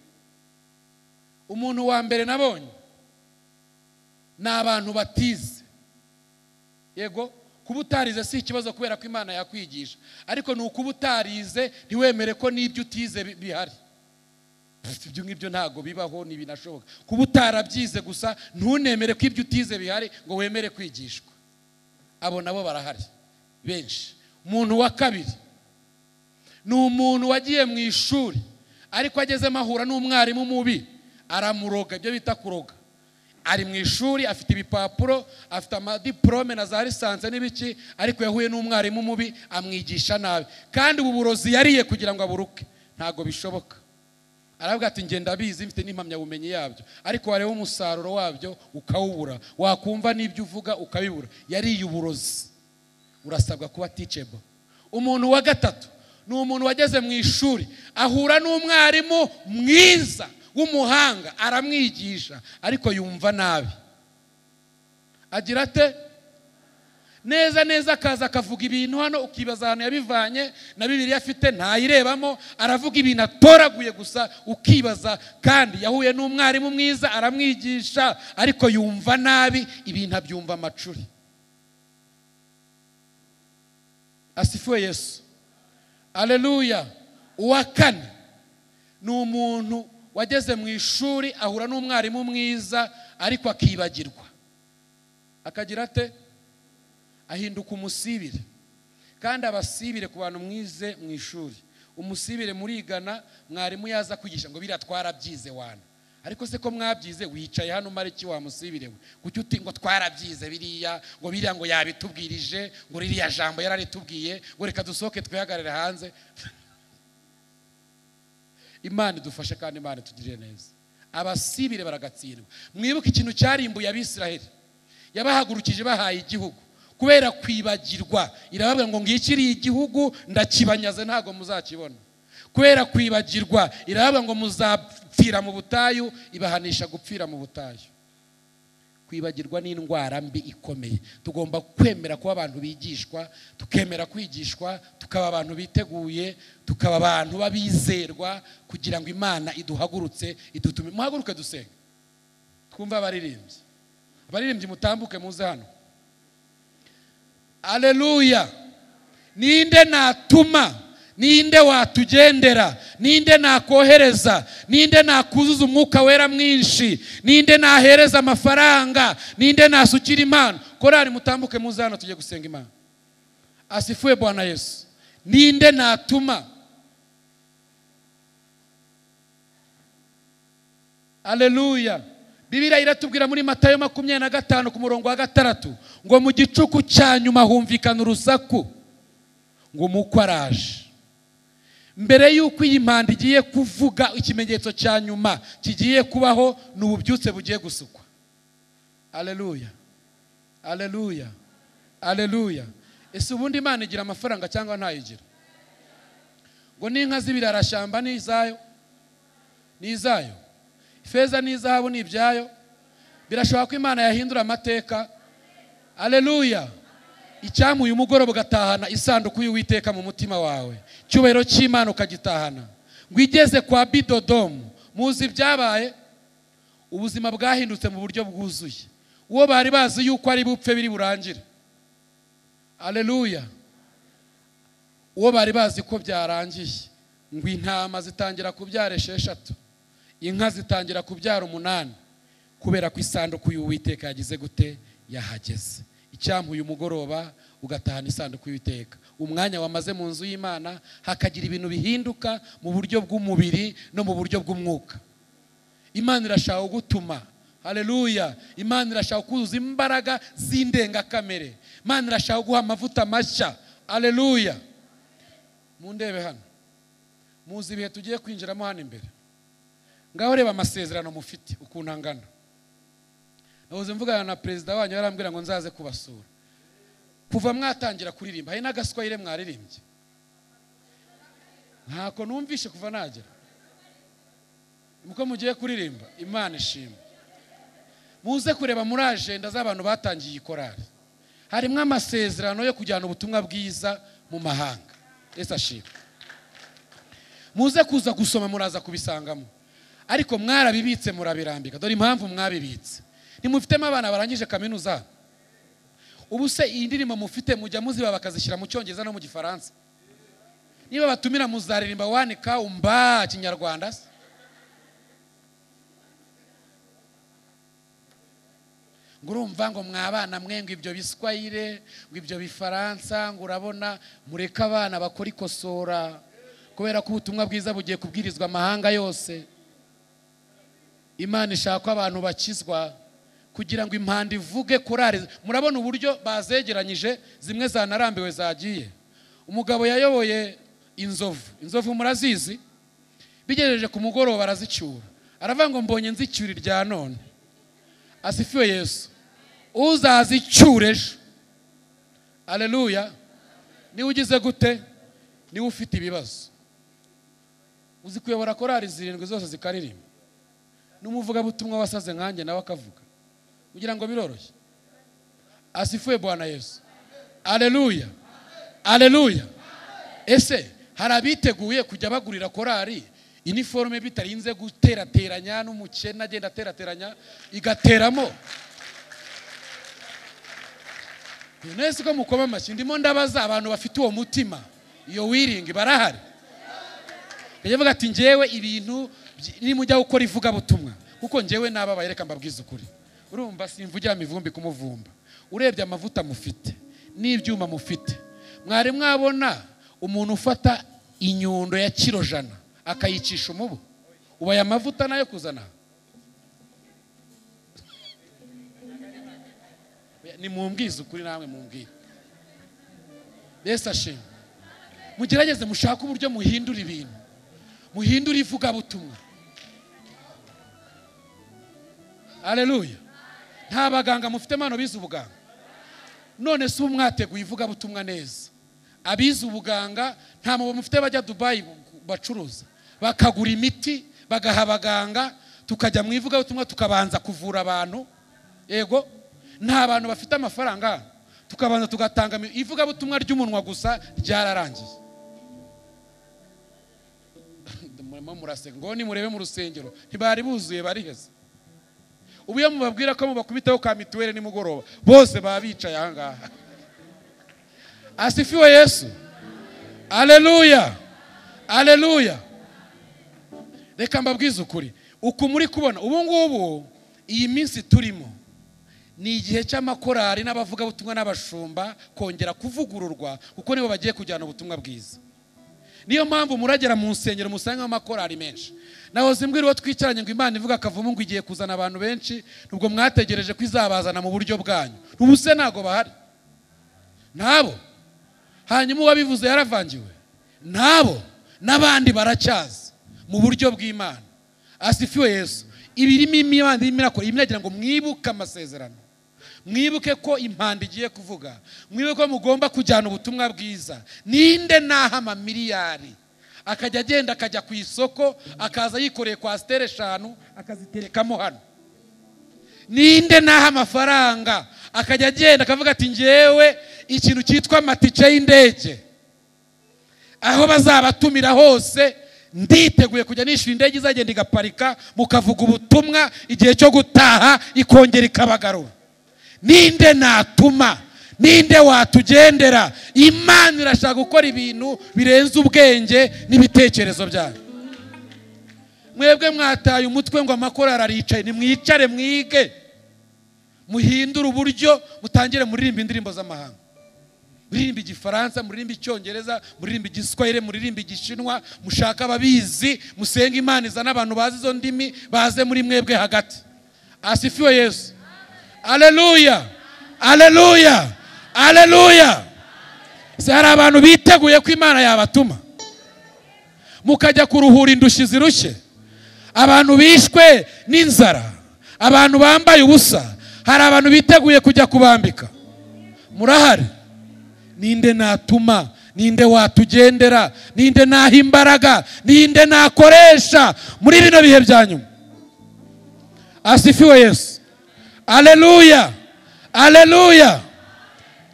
S1: Umuntu wa mbere nabonye ni abantu batize. Yego, kuba utarize si ikibazo kubera ko Imana yakwigisha, ariko ni ukuba utarize ntiwemere ko n'ibyo utize bihari. Ibyo ngibyo ntago bibaho, ntibinashoboka. Kuba utarabyize gusa ntunemere ko ibyo utize bihari ngo wemere kwigishwa. Abo nabo barahari benshi. Umuntu wa kabiri ni umuntu wagiye mu ishuri ariko agezemo ahura n'umwarimu mubi aramuroga, ibyo bita kuroga. Ari mu ishuri afite ibipapuro, afite amadiplome na za lisansi n'ibiki, ariko yahuye n'umwarimu mubi amwigisha nabi, kandi ubu burozi yariye kugira ngo aburuke ntago bishoboka. Aravuga ati ngenda ndabizi mfite n'impamyabumenyi yabyo, ariko wareba umusaruro wabyo ukawubura, wakumva n'ibyo uvuga ukabibura. Yariye uburozi. Urasabwa kuba teachable. Umuntu wa gatatu ni umuntu wageze mu ishuri ahura n'umwarimu mwiza w'umuhanga aramwigisha, ariko yumva nabi. Agira ate? Neza neza akaza akavuga ibintu hano ukibaza ahantu yabivanye, na Bibiliya afite ntayirebamo, aravuga ibintu atoraguye gusa ukibaza. Kandi yahuye n'umwarimu mwiza aramwigisha, ariko yumva nabi, ibintu abyumva amacuri. Asifiwe Yesu. Aleluya. Uwa kane ni umuntu wageze mu ishuri ahura n'umwarimu mwiza ariko akibagirwa. Akagira ate? Ahinduka umusibire. Kandi abasibire ku bantu mwize mu ishuri, umusibire murigana, mwarimu yaza kwigisha ngo biriya twarabyize wana. Ariko se ko mwabyize wicaye hano umara iki wa musibire we? Kuki uti ngo twarabyize biriya, ngo biriya ngo yabitubwirije, ngo ririya jambo yararitubwiye, ngo reka dusohoke twihagarare hanze. Imana idufashe kandi Imana itugirire neza. Abasibire baragatsindwa. Mwibuke ikintu cyarimbuye Abisiraheli, yabahagurukije bahaye igihugu kubera kwibagirwa. Irababwira ngo ngikiri igihugu ndakibanyaze ntago muzakibona. Kubera kwibagirwa irababwira ngo muzapfira mu butayu, ibahanisha gupfira mu butayu. Kwibagirwa ni indwara mbi ikomeye. Tugomba kwemera kuba abantu bigishwa, tukemera kwigishwa, tukaba abantu biteguye, tukaba abantu babizerwa kugira ngo Imana iduhagurutse, idutume. Muhaguruke dusenge. Twumva abaririmbyi. Abaririmbyi mutambuke muze hano. Aleluya. Ninde natuma? Ninde watugendera? Ninde nakohereza? Ninde nakuzuza umwuka wera mwinshi? Ninde nahereza amafaranga? Ninde nasukira impano? Korari mutambuke muze hano tujye gusenga Imana. Asifiwe Bwana Yesu. Ninde natuma? Aleluya. Bibiliya iratubwira muri Matayo 25 ku murongo wa 6 ngo mu gicuku cya nyuma humvikana urusaku ngo umukwe araje. Mbere yuko iyi mpanda igiye kuvuga, ikimenyetso cya nyuma kigiye kubaho ni ububyutse bugiye gusukwa. Aleluya. Aleluya. Aleluya. Ese ubundi Imana igira amafaranga cyangwa ntayigira? Ngo n'inka z'ibirarashyamba ni izayo? Ni izayo. Ifeza n'izahabu ni ibyayo. Birashoboka ko Imana yahindura amateka. Aleluya. Icyamuye umugoroba ugatahana isanduku y'Uwiteka mu mutima wawe, cyubahiro cy'Imana ukagitahana. Ngo igeze kwa Bidodomu, muzi ibyabaye, ubuzima bwahindutse mu buryo bwuzuye. Uwo bari bazi yuko ari bupfe biri burangire. Aleluya. Uwo bari bazi ko byarangiye, ngo intama zitangira kubyara 6, inka zitangira kubyara 8, kubera ko isanduku y'Uwiteka yagize gute? Yahageze. Icyampuye umugoroba ugatahana isanduku y'Uwiteka. Umwanya wamaze mu nzu y'Imana hakagira ibintu bihinduka mu buryo bw'umubiri no mu buryo bw'umwuka. Imana irashaka gutuma. Haleluya. Imana irashaka kuzuza imbaraga z'indengakamere. Imana irashaka guha amavuta mashya. Haleluya. Mundebe hano. Muzi ibihe tugiye kwinjiramo hano imbere. Ngaho reba amasezerano mufite ukuntu angana. Nahoze mvugana na perezida wanyu yarambwira ngo nzaze kubasura. Kuva mwatangira kuririmba hari n'agaswahili mwaririmbye. Ntako numvishe kuva nagera. Muko mugiye kuririmba Imana ishimwe. Muze kureba muri agenda z'abantu batangiye ikorari. Harimo amasezerano yo kujyana ubutumwa bwiza mu mahanga. Yesu ashimwe. Muze kuza gusoma muraza kubisangamo. Ariko mwarabibitse murabirambika. Dore impamvu mwabibitse. Nimufitemo abana barangije kaminuza. Ubu se iyi ndirimbo mufite mujya muziba bakazishyira mu Cyongereza no mu Gifaransa. Niba batumira muzaririmba wanika umba Kinyarwanda se? Ngurumva ngo mwabana mwe ngo ibyo biswahili, ngo ibyo bifaransa, ngo urabona mureka abana bakora ikosora kubera ko ubutumwa bwiza bugiye kubwirizwa amahanga yose. Imana ishaka ko abantu bakizwa kugira ngo impanda ivuge korari. Murabona uburyo bazegeranyije, zimwe zanarambiwe zagiye. Umugabo yayoboye inzovu, inzovu murazizi, bigejeje ku mugoroba arazicyura, aravuga ngo mbonye nzicyura irya none. Asifiwe Yesu. Uzazicyura ejo. Haleluya. Niwe ugize gute? Niwe ufite ibibazo. Uzi kuyobora korari 7 zose zikaririmba. N'umuvugabutumwa wasaze nkanjye nawe akavuga. Kugira ngo biroroshye. Asifiwe Bwana Yesu. Haleluya. Haleluya. Ese hari abiteguye kujya bagurira korari iniforme bitarinze guterateranya n'umukene agenda aterateranya igateramo? Nese ko mukoma amashyi, ndimo ndabaza abantu bafite uwo mutima, iyo wiringi barahari. Yavuga ati njyewe ibintu nimujya gukora ivugabutumwa, kuko njyewe nababaye, reka mbabwize ukuri. Urumva simvugira mivumbi kumuvumba. Urebye amavuta mufite n'ibyuma mufite, mwari mwabona umuntu ufata inyundo ya kiro 100 akayicisha umubu? Ubaye amavuta nayo kuzana? Ni mumbwize ukuri, namwe mumbwire. Yesu ashimwe. Mugerageze mushake uburyo muhindura ibintu, muhindura ivugabutumwa. Haleluya. Nta baganga mufite mano bize ubuganga. None se mwateguye ivugabutumwa neza? Abize ubuganga nta mubo mufite bajya Dubai bacuruza, bakagura imiti bagaha abaganga, tukajya mu ivugabutumwa tukabanza kuvura abantu. Yego, nta bantu bafite amafaranga, tukabanza tugatanga ivugabutumwa ry'umunwa gusa ryararangiye. Murimo muraseka ngo ni murebe mu rusengero ntibari buzuye bariheze. Ubu iyo mubabwira ko mubakubitaho ka mituweli nimugoroba bose baba bicaye aha ngaha. Asifiwe Yesu. Haleluya. Haleluya. Reka mbabwize ukuri, uku muri kubona ubu ngubu iyi minsi turimo ni igihe cy'amakorari n'abavugabutumwa n'abashumba kongera kuvugururwa, kuko nibo bagiye kujyana ubutumwa bwiza. Niyo mpamvu muragera mu nsengero musanga amakorari menshi. Nahoze mbwira uwo twicaranye ngo Imana ivuga akavumu ngo igiye kuzana abantu benshi, nubwo mwategereje ko izabazana mu buryo bwanyu. Ubu se ntago bahari. Nabo. Hanyuma uwabivuze yaravangiwe. Nabo n'abandi baracyaza mu buryo bw'Imana. Asifiwe Yesu. Ibirimo imibandi y'imirakora imiragira ngo mwibuke amasezerano. Mwibuke ko impanda igiye kuvuga. Mwibuke ko mugomba kujyana ubutumwa bwiza. Ninde naha amamiliyari akajya agenda akajya ku isoko akaza yikoreye kwasiteri 5 akaziterekamo hano? Ninde naha amafaranga akajya agenda akavuga ati njyewe ikintu cyitwa amatike y'indege aho bazabatumira hose nditeguye kujya nishyura indege izagenda igaparika, mukavuga ubutumwa igihe cyo gutaha ikongera ikabagarura. Ninde natuma? Ninde watugendera? Imana irashaka gukora ibintu birenze ubwenge n'ibitekerezo byanyu. Mwebwe mwataye umutwe ngo amakorari aricaye, nimwicare mwige, muhindure uburyo, mutangire muririmba indirimbo z'amahanga. Muririmba Igifaransa, muririmba Icyongereza, muririmba Igiswahili, muririmba Igishinwa, mushaka ababizi, musenge Imana izana abantu bazi izo ndimi baze muri mwebwe hagati. Asifiwe Yesu. Haleluya. Haleluya. Haleluya. Se hari abantu biteguye ko Imana yabatuma mukajya kuruhura indushyi zirushye, abantu bishwe n'inzara, abantu bambaye ubusa, hari abantu biteguye kujya kubambika. Murahari. Ninde natuma? Ninde watugendera? Ninde naha imbaraga? Ninde nakoresha muri bino bihe bya nyuma? Asifiwe Yesu. Haleluya. Haleluya.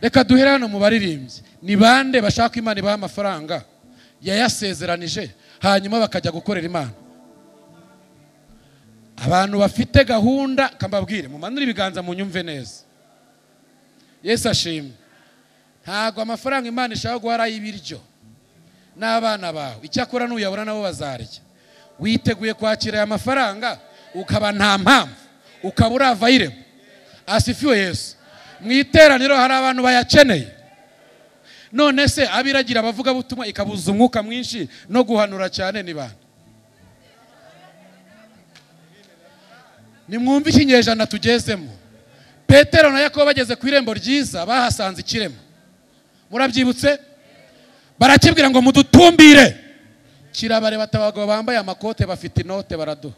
S1: Reka duhere hano mu baririmbyi. Ni bande bashaka Imana ibaha amafaranga Yayasezeranije hanyuma bakajya gukorera Imana. Abantu bafite gahunda, kambabwire mumanure ibiganza munyumve neza. Yesu ashimwe. Ntago amafaranga Imana ishaka guhara ibiryo n'abana bawe, icyakora nuyabona nabo bazarya. Witeguye kwakira aya mafaranga ukaba nta mpamvu, ukaba uravayiremo. Asifiwe Yesu. Mu iteraniro hari abantu bayakeneye. None se abiragira abavuga butumwa ikabuza umwuka mwinshi no guhanura cyane ni bande? Nimwumve ikinyejana tugezemo. Petero na Yakobo bageze ku irembo ryiza bahasanze ikirema. Murabyibutse? Barakibwira ngo mudutumbire. Kirabare batabagabo bambaye amakote bafite inote baraduha.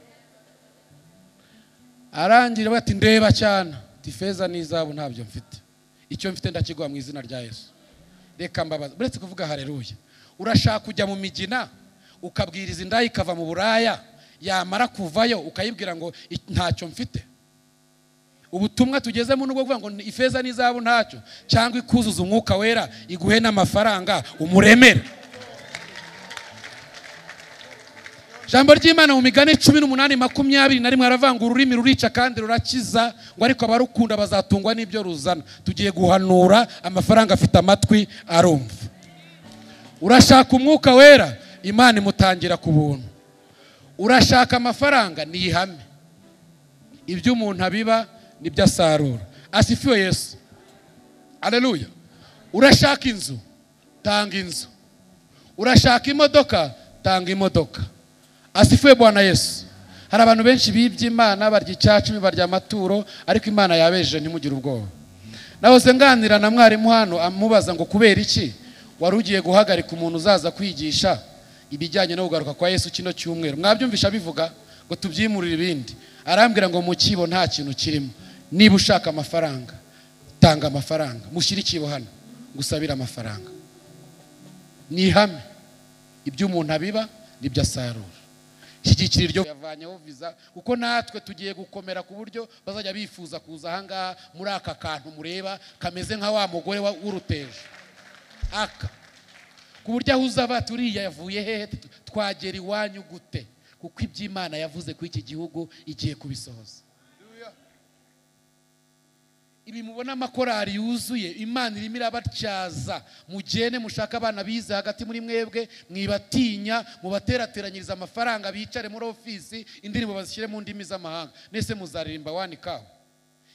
S1: Arangira bati ndeba cyane, tifeza n'izabu ntabyo mfite. Icyo mfite ndakiguha mu izina rya Yesu. Reka mbabaza, uretse kuvuga haleluya. Urashaka kujya mu migina ukabwiriza indaya ikava mu buraya, yamara kuvayo ukayibwira ngo ntacyo mfite. Ubutumwa tugezemo nubwo kuvuga ngo ifeza n'izabu ntacyo, cyangwa ikuzuza umwuka wera iguhe n'amafaranga umuremere. Jambo ry'Imana mu migani 18:21 aravanga ururimi rurica kandi rurakiza, ngo ariko abarukunda bazatungwa n'ibyo ruzana. Tugiye guhanura amafaranga afite amatwi arumva. Urashaka umwuka wera, Imana imutangira ku buntu. Urashaka amafaranga, ni ihame. Ibyo umuntu abiba nibyo asarura. Asifiwe Yesu. Haleluya. Urashaka inzu, tanga inzu. Urashaka imodoka, tanga imodoka. Asifiwe Bwana Yesu. Hari abantu benshi bibye Imana, barya icyacumi, barya amaturo, ariko Imana yabeje ntimugire ubwoba. Nahoze nganira na mwarimu hano amubaza ngo kubera iki wari ugiye guhagarika umuntu uzaza kwigisha ibijyanye no kugaruka kwa Yesu kino cyumweru. Mwabyumvisha bivuga ngo tubyimurire ibindi. Arambwira ngo mu kibo nta kintu kirimo. Niba ushaka amafaranga, tanga amafaranga. Mushyire ikibo hano ngusabire amafaranga. Ni ihame. Ibyo umuntu abiba nibyo asarura. Shyigikira iryo yavanyeho visa, kuko natwe tugiye gukomera ku buryo bazajya bifuza kuza ahangaha muri aka kantu mureba kameze nka wa mugore w'uruteje aka, ku buryo aho uzaba turiya yavuye hehe, twagera iwanyu gute? Kuko iby'Imana yavuze ku iki gihugu igiye kubisohoza. Ibi mubona amakorari yuzuye, Imana irimo irabatyaza. Mugene mushaka abana bize hagati muri mwebwe, mwibatinya, mubaterateranyiriza amafaranga, bicare muri ofisi, indirimbo bazishyire mu ndimi z'amahanga. Nese muzaririmba wani kawo.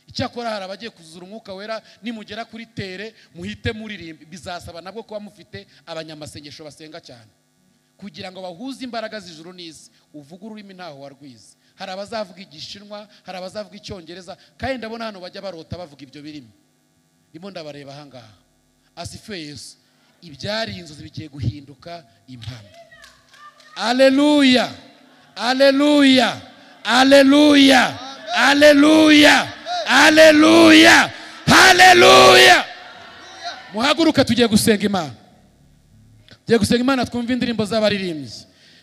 S1: Icyakora hari abagiye kuzura umwuka wera, nimugera kuri tere muhite muririmba. Bizasaba nabwo kuba mufite abanyamasengesho basenga cyane kugira ngo bahuze imbaraga z'ijuru n'isi. Uvuga ururimi ntaho warwize. Hari abazavuga igishinwa, hari abazavuga icyongereza, kandi ndabona hano bajya barota bavuga ibyo birimo. Ndimo ndabareba ahangaha. Asifiwe Yesu. Ibyari inzozi bigiye guhinduka impamo. Haleluya. Haleluya. Haleluya. Haleluya. Haleluya. Haleluya. Muhaguruka tugiye gusenga Imana. Tugiye gusenga Imana, twumva indirimbo z'abaririmbyi.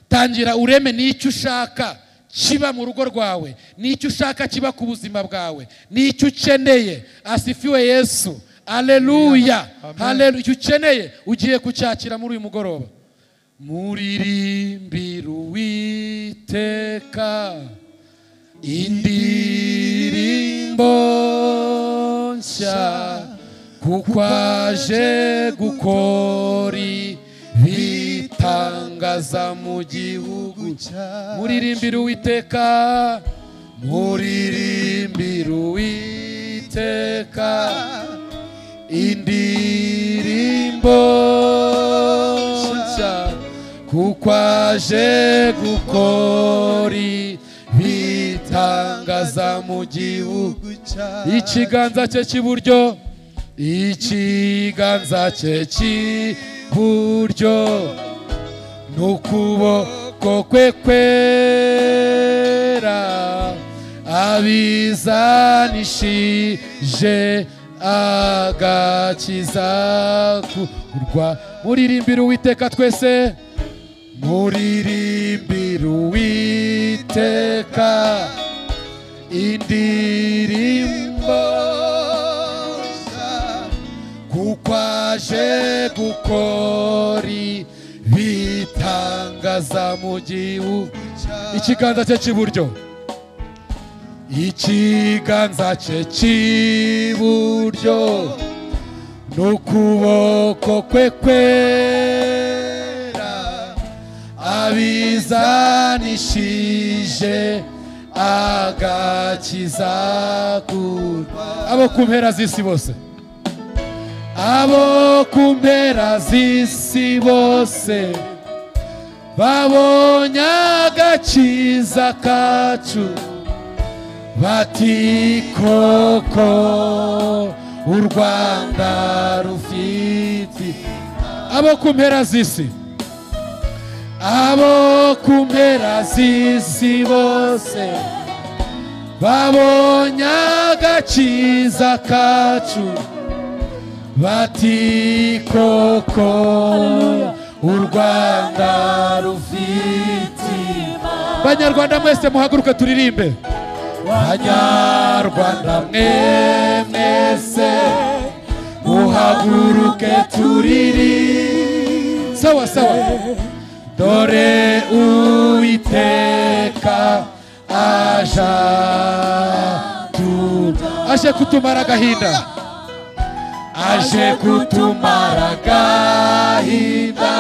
S1: Tangira ureme n'icyo ushaka kiba mu rugo rwawe, n'icyo ushaka kiba ku buzima bwawe, n'icyo ukeneye. Asifiwe Yesu. Haleluya. Haleluya. Icyo ukeneye ugiye kucyakira muri uyu mugoroba. Muririmbire Uwiteka indirimbo nshya, kuko aje gukora ibitangaza mu gihugu. Muririmbire Uwiteka, muririmbire Uwiteka indirimbo nshya, kuko aje gukora ibitangaza mu gihugu. Ikiganza cye cy'iburyo, ikiganza cye cy'iburyo n'ukuboko kwe kwera abizanishije agakiza kurwa. Muririmbire Uwiteka twese, muririmbire Uwiteka indirimbo, kuko aje gukora Ibitangaza mu gihugu. Ikiganza cye cy'iburyo, ikiganza cye cy'iburyo n'ukuboko kwe kwera abizanishije agakiza abo ku mpera z'isi bose, abo ku mpera z'isi bose babonye agakiza kacu bati koko u Rwanda rufite. Abo ku mpera z'isi, abo ku mpera z'isi bose babonye agakiza kacu bati koko u Rwanda rufite. Banyarwanda mwese muhaguruke turirimbe. Banyarwanda mwe mwese muhaguruke turirimbe. Sawa sawa. Dore Uwiteka aje kutumara agahinda, aje kutumara agahinda,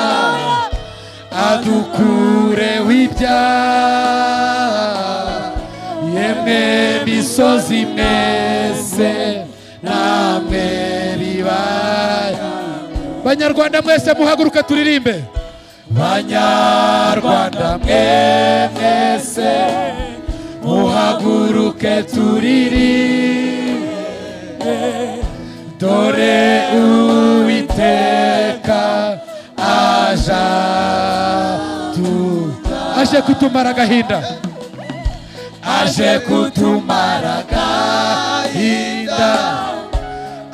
S1: adukureho ibyaha. Yemwe misozi mwese namwe bibaya. Banyarwanda mwese muhaguruke turirimbe. Banyarwanda mwe mwese muhaguruke turirimbe. Dore Uwiteka aje kutumara agahinda, aje kutumara agahinda,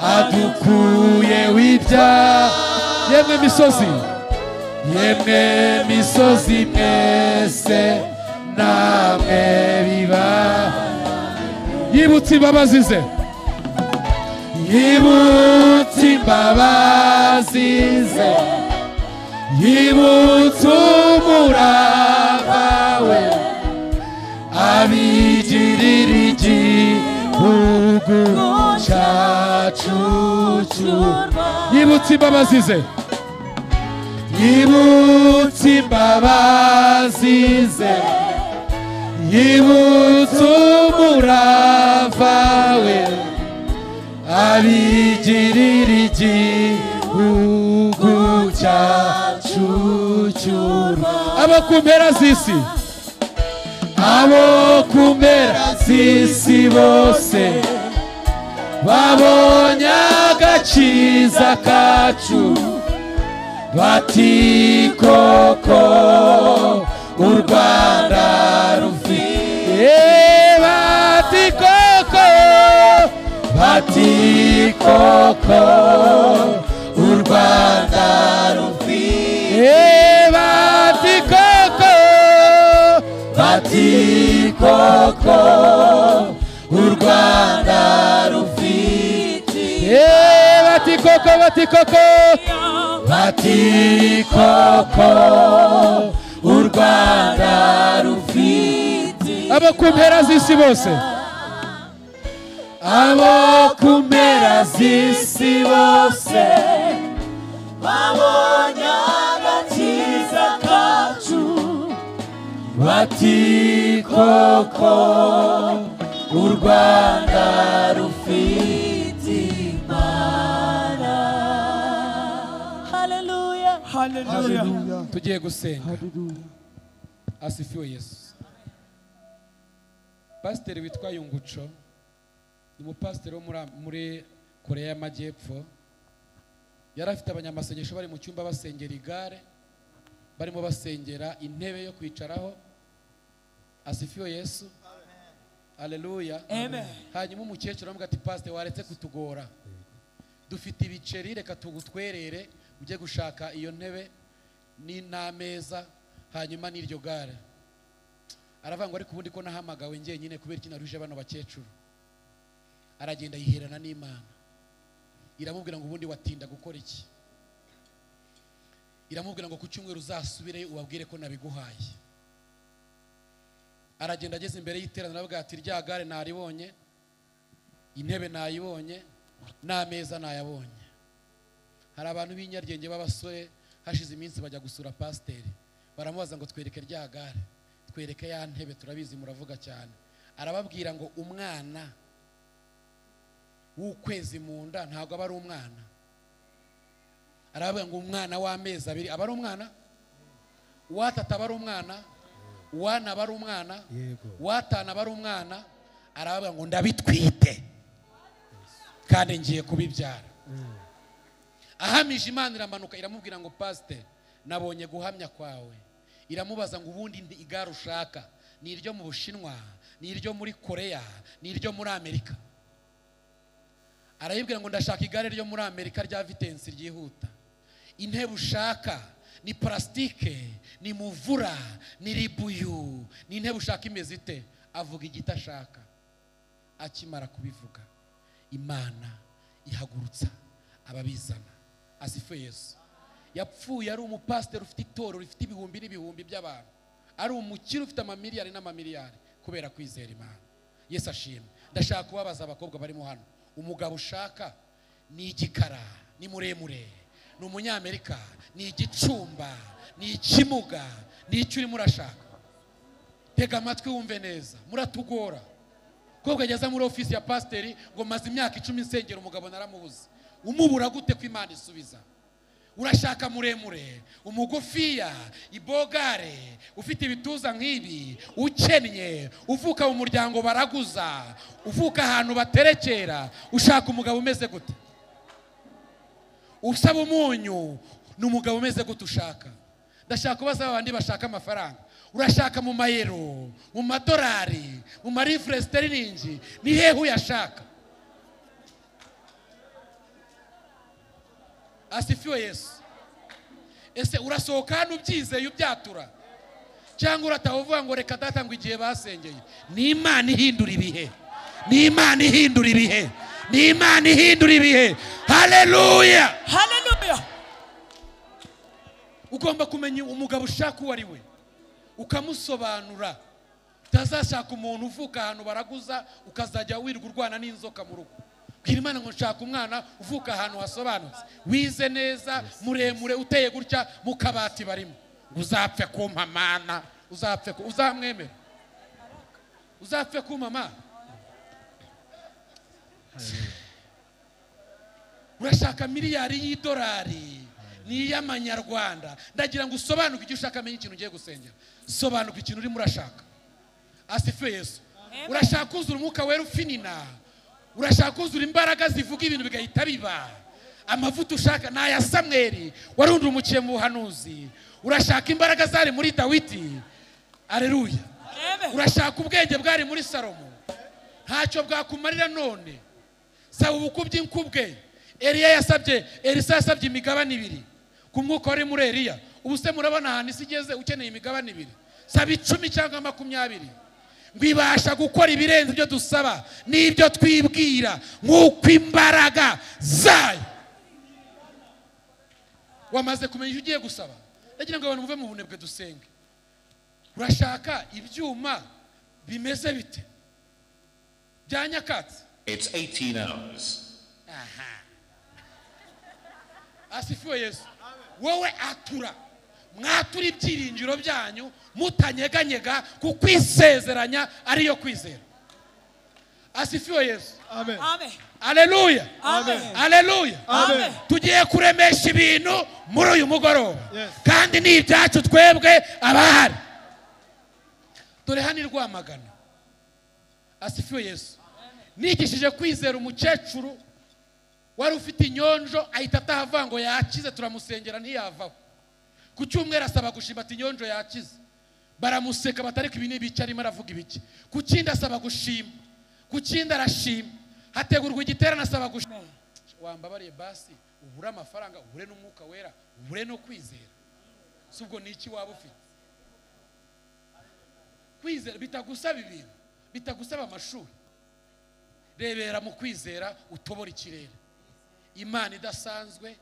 S1: adukuyeho ibyaha. Yemwe misozi, yemwe misozi mwese namwe biba. Yibutse imbabazi ze, yibutse imbabazi ze, yibutse umurava we, abigirira igihugu cyacu. Yibutse imbabazi ze, yibutse imbabazi ze, yibutse umurava we, abigirira igihugu cyacu. Abo ku mpera z'isi, abo ku mpera z'isi bose babonye agakiza kacu bati koko u Rwanda rufite. Bati koko, bati koko u Rwanda rufite. Bati koko, bati koko u Rwanda rufite. Bati koko, bati koko, bati koko u Rwanda rufite. Abo ku mpera z'isi bose, abo ku mpera z'isi bose
S2: babonye agakiza kacu
S1: bati koko u Rwanda rufite
S2: Imana. Haleluya,
S3: haleluya.
S1: Tugiye gusenga. Asifiwe Yesu. Pasiteri witwa Yunguco ni umupasiteri wo muri Korea y'Amajyepfo. Yari afite abanyamasengesho bari mu cyumba basengera igare, barimo basengera intebe yo kwicaraho. Asifiwe Yesu. Haleluya.
S3: Amen.
S1: Hanyuma umukecuru aramubwira ati pasiteri waretse kutugora, dufite ibiceri, reka tugutwerere ujye gushaka iyo ntebe n'ameza hanyuma n'iryo gare. Aravuga ngo ariko ubundi ko nahamagawe njyenyine kubera iki naruje bano bakecuru. Aragenda yiherana n'Imana, iramubwira ngo ubundi watinda gukora iki? Iramubwira ngo ku cyumweru uzasubire ubabwire ko nabiguhaye. Aragenda ageze imbere y'iteraniro aravuga ati rya gare naribonye, intebe nayibonye, n'ameza nayabonye. Hari abantu b'inyaryenge b'abasore hashize iminsi bajya gusura pasiteri, baramubaza ngo twereke rya gare, twereke ya ntebe, turabizi muravuga cyane. Arababwira ngo umwana w'ukwezi mu nda ntabwo aba ari umwana. Arababwira ngo umwana w'amezi 2 aba ari umwana, uwatatu aba ari umwana, uwana aba ari umwana, uwatanu aba ari umwana. Arababwira ngo ndabitwite kandi ngiye kubibyara. Ahamije Imana iramanuka iramubwira ngo pasiteri nabonye guhamya kwawe. Iramubaza ngo ubundi igare ushaka ni iryo mu Bushinwa, ni iryo muri Korea, ni iryo muri Amerika? Arayibwira ngo ndashaka igare ryo muri Amerika rya vitensi ryihuta. Intebe ushaka ni plastike, ni muvura, ni ribuyu, ni intebe ushaka imeze ite? Avuga igiti ashaka. Akimara kubivuga Imana ihagurutsa ababizana. Asifiwe Yesu. Yapfuye ari umupasiteri ufite itorero rifite ibihumbi n'ibihumbi by'abantu, ari umukire ufite amamiliyari n'amamiliyari kubera kwizera Imana. Yesu ashimwe. Ndashaka kubabaza abakobwa barimo hano, umugabo ushaka ni igikara, ni muremure, ni umunyamerika, ni igicumba, ni ikimuga, ni icyo urimo urashaka? Tega amatwi wumve neza, muratugora. Kobwa ageza muri ofisi ya pasiteri ngo maze imyaka 10 nsengera umugabo naramubuze. Umubura gute ko Imana isubiza? Urashaka muremure, umugufiya, ibogare, ufite ibituza nk'ibi, ukennye, uvuka mu muryango baraguza, uvuka ahantu baterekera, ushaka umugabo umeze gute? Usaba umunyu, ni umugabo umeze gute ushaka? Ndashaka kubaza abandi bashaka amafaranga. Urashaka mu mayero, mu madolari, mu marifre sterling, ni hehe uyashaka? Asifiwe Yesu. Ese urasohoka hano ubyizeye ubyatura, cyangwa urataha uvuga ngo reka data ngo igihe basengeye? Ni Imana ihindura ibihe, ni Imana ihindura ibihe, ni Imana ihindura ibihe. Haleluya,
S2: haleluya.
S1: Ugomba kumenya umugabo ushaka uwo ari we, ukamusobanura. Utazashaka umuntu uvuka ahantu baraguza ukazajya wirirwa urwana n'inzoka mu rugo. Bwira Imana ngo nshaka umwana uvuka ahantu hasobanutse, wize neza, muremure, uteye gutya, mu kabati barimo. Uzapfe kumpa mana, uzapfe uzamwemera, uzapfe kumpa mana. Urashaka miliyari y'idolari ni iy'amanyarwanda. Ndagira ngo usobanuke icyo ushaka, amenye ikintu ugiye gusengera. Sobanuka ikintu urimo urashaka. Asifiwe Yesu. Urashaka kuzura umwuka wera ufinina, urashaka kuzura imbaraga zivuga ibintu bigahita biba. Amavuta ushaka ni aya Samweli warundumukiye mu buhanuzi. Urashaka imbaraga zari muri Dawidi. Aleluya. Urashaka ubwenge bwari muri Salomo, ntacyo bwakumarira none. Saba ubukubye inkubwe. Eliya yasabye, Elisa yasabye imigabane 2 ku mwuka wari muri Eliya. Ubu se murabona ahantu isi igeze ukeneye imigabane 2? Saba 10 cyangwa 20. Ngwibasha gukora ibirenze ibyo dusaba n'ibyo twibwira nk'uko imbaraga zayo. Wamaze kumenya icyo ugiye gusaba. Ndagira ngo abantu muve mu bunebwe dusenge. Urashaka ibyuma bimeze bite? Bya nyakatsi.
S3: It's 18 hours.
S1: Aha. Asifiwe Yesu. Wowe atura, mwatura ibyiringiro byanyu mutanyeganyega, kuko isezeranya ariyo kwizera. Asifiwe Yesu.
S4: Amen.
S1: Haleluya.
S2: Amen.
S1: Haleluya.
S2: Amen.
S1: Tugiye kuremesha ibintu muri uyu mugoroba,
S4: Yes.
S1: kandi ni ibyacu twebwe abahari. Dore hano i Rwamagana. Asifiwe Yesu. Nigishije kwizera umukecuru wari ufite inyonjo, ahita ataha ngo yakize, turamusengera ntiyavaho. Ku cyumweru asaba gushima ati inyonjo yakize, baramuseka batari ibi n'ibiki arimo aravuga ibiki. Ku kindi asaba gushima, ku kindi arashima, hategurwa igiterane asaba gushima. Wambabariye basi ubure amafaranga, ubure n'umwuka wera, ubure no kwizera. Si ubwo ni iki waba ufite? Kwizera bitagusaba ibintu, bitagusaba amashuri. Rebera mu kwizera utobora ikirere. Imana idasanzwe.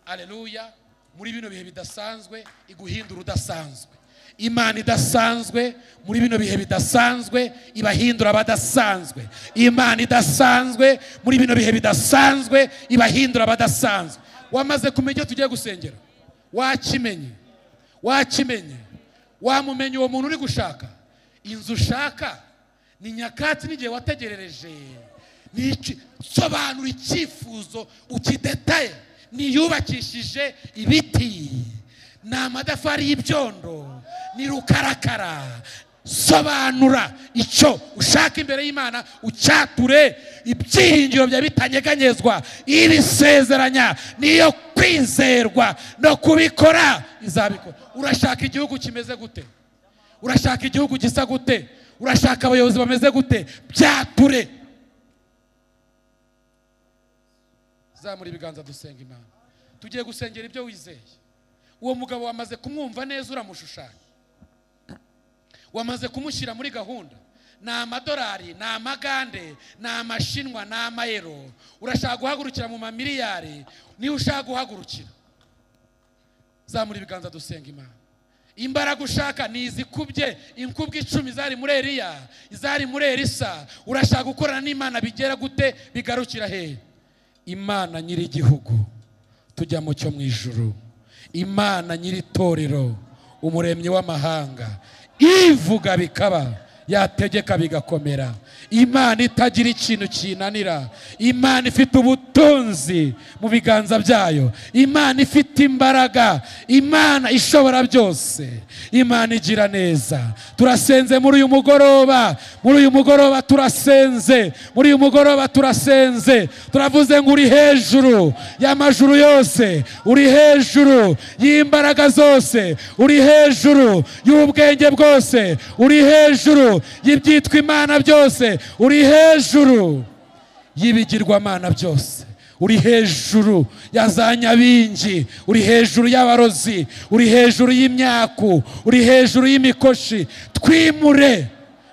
S1: Aleluya. muri bino bihe bidasanzwe iguhindura udasanzwe. Imana idasanzwe muri bino bihe bidasanzwe ibahindura abadasanzwe. Imana idasanzwe muri bino bihe bidasanzwe ibahindura abadasanzwe. Wamaze kumenya tugiye gusengera, wakimenye, wakimenye, wamumenye uwo muntu uri gushaka. Inzu ushaka ni nyakatsi n'igihe wategerereje. Sobanura icyifuzo ukidetaye. Niyubakishije ibiti, ni amatafari y'ibyondo, ni rukarakara. Sobanura icyo ushaka imbere y'Imana, ucyature ibyiringiro bya bitanyeganyezwa. Ibisezeranya niyo kwizerwa no kubikora izabikora. Urashaka igihugu kimeze gute? Urashaka igihugu gisa gute? Urashaka abayobozi bameze gute? Byature. Zamura ibiganza dusenga Imana. Tugiye gusengera ibyo wizeye. Uwo mugabo wamaze kumwumva neza, uramushushanya, wamaze kumushyira muri gahunda. Ni amadolari, ni amagande, ni amashinwa, ni amayero. Urashaka guhagurukira mu mamiliyari, niyo ushaka guhagurukira. Zamura ibiganza dusenga Imana. Imbaraga ushaka ni izikubye inkubwe 10 zari muri Eliya, izari muri Elisa. Urashaka gukorana n'Imana bigera gute, bigarukira hehe? Imana nyiri igihugu tujya mu cyo mu ijuru, Imana nyiri itorero, umuremyi w'amahanga, ivuga bikaba, yategeka bigakomera. Imana itagira ikintu kinanira, Imana ifite ubutunzi mu biganza byayo, Imana ifite imbaraga, Imana ishobora byose, Imana igira neza. Turasenze muri uyu mugoroba, muri uyu mugoroba turasenze, muri uyu mugoroba turasenze. Turavuze ngo uri hejuru y'amajuru yose, uri hejuru y'imbaraga zose, uri hejuru y'ubwenge bwose, uri hejuru y'ibyitwa Imana byose, uri hejuru y'ibigirwamana byose, uri hejuru ya za nyabingi, uri hejuru y'abarozi, uri hejuru y'imyaku, uri hejuru y'imikoshi. Twimure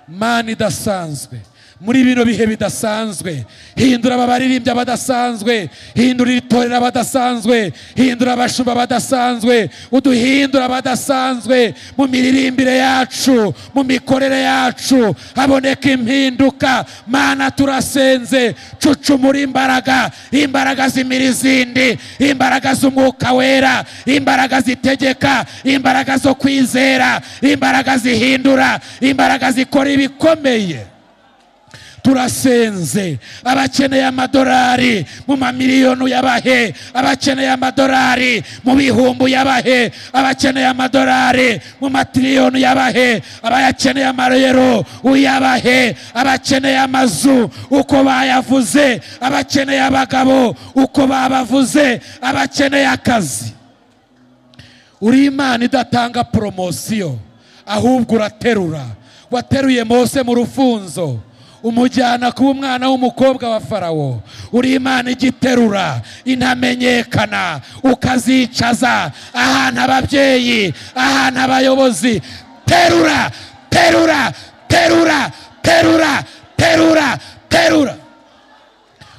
S1: Mana idasanzwe muri bino bihe bidasanzwe. Hindura ababaririmbyi abadasanzwe, hindura itorero abadasanzwe, hindura abashumba abadasanzwe, uduhindura abadasanzwe mu miririmbire yacu, mu mikorere yacu, haboneka impinduka. Mana turasenze, cucumura imbaraga, imbaraga zimira izindi, imbaraga z'umwuka wera, imbaraga zitegeka, imbaraga zo kwizera, imbaraga zihindura, imbaraga zikora ibikomeye. Turasenze abakeneye amadolari mu mamiliyoni yabahe, abakeneye amadolari mu bihumbi yabahe, abakeneye amadolari mu matiriyoni yabahe, abayakeneye amayero uyabahe, abakeneye amazu uko bayavuze, abakeneye abagabo uko babavuze, abakeneye akazi. Uri Imana idatanga promosiyo, ahubwo uraterura. Wateruye Mose mu rufunzo, umujyana kuba umwana w'umukobwa wa Farawo. Uri Imana igiterura intamenyekana, ukazicaza ahantu ababyeyi, ahantu abayobozi. Terura, terura, terura, terura, terura, terura.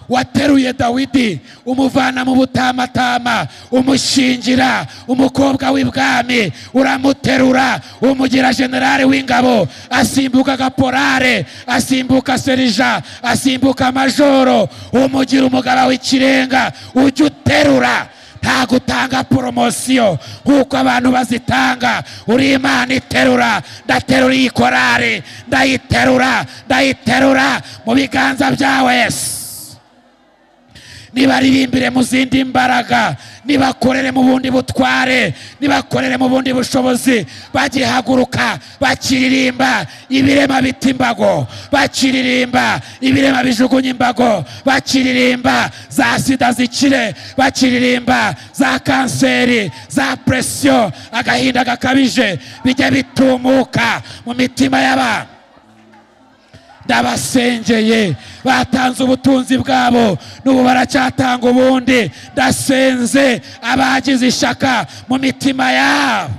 S1: Wateruye Dawidi umuvana mu butamatama, umushingira umukobwa w'ibwami, uramuterura umugira generale w'ingabo, asimbuka gaporare, asimbuka serija, asimbuka majoro, umugira umugaba w'ikirenga. Ujye uterura, nta gutanga promosiyo nk'uko abantu bazitanga. Uri Imana iterura. Ndaterura iyi korari, ndayiterura, ndayiterura mu biganza byawe Yesu. Nibaririmbire mu zindi mbaraga, nibakorere mu bundi butware, nibakorere mu bundi bushobozi. Bagihaguruka bakiririmba ibirema bita imbago, bakiririmba ibirema bijugunya imbago, bakiririmba za sida zikire, bakiririmba za kanseri, za presiyo, agahinda gakabije, bijya bitumuka mu mitima y'abantu. Ndabasengeye batanze ubutunzi bwabo, n'ubu baracyatanga ubundi. Ndasenze abagize ishaka mu mitima yabo,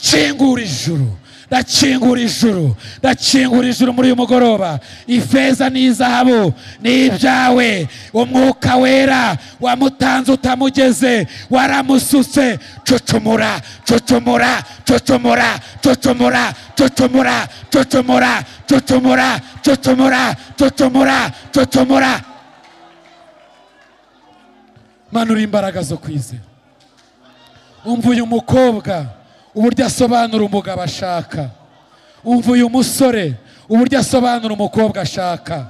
S1: kingura ijuru. Ndakingura ijuru, ndakingura ijuru muri uyu mugoroba. Ifeza n'izahabu ni ibyawe. Umwuka wera wamutanze utamugeze, waramusutse. Cucumura, cucumura, cucumura, cucumura, cucumura, cucumura, cucumura, cucumura, cucumura, cucumura. Manura imbaraga zo kwizera. Umva uyu mukobwa uburyo asobanura umugabo ashaka. Umva uyu musore uburyo asobanura umukobwa ashaka.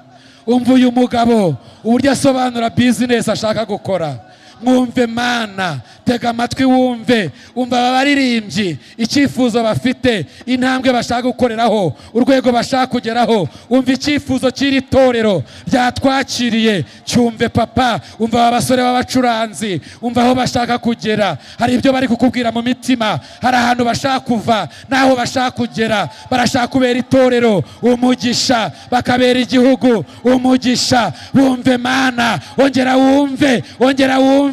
S1: Umva uyu mugabo uburyo asobanura business ashaka gukora. Mwumve Mana, tega amatwi wumve. Umva aba baririmbyi icyifuzo bafite, intambwe bashaka gukoreraho, urwego bashaka kugeraho. Umva icyifuzo cy'iri torero ryatwakiriye, cyumve papa. Umva aba basore b'abacuranzi, umva aho bashaka kugera. Hari ibyo bari kukubwira mu mitima, hari ahantu bashaka kuva n'aho bashaka kugera. Barashaka kubera itorero umugisha, bakabera igihugu umugisha. Bumve Mana, ongera wumve, ongera wumve.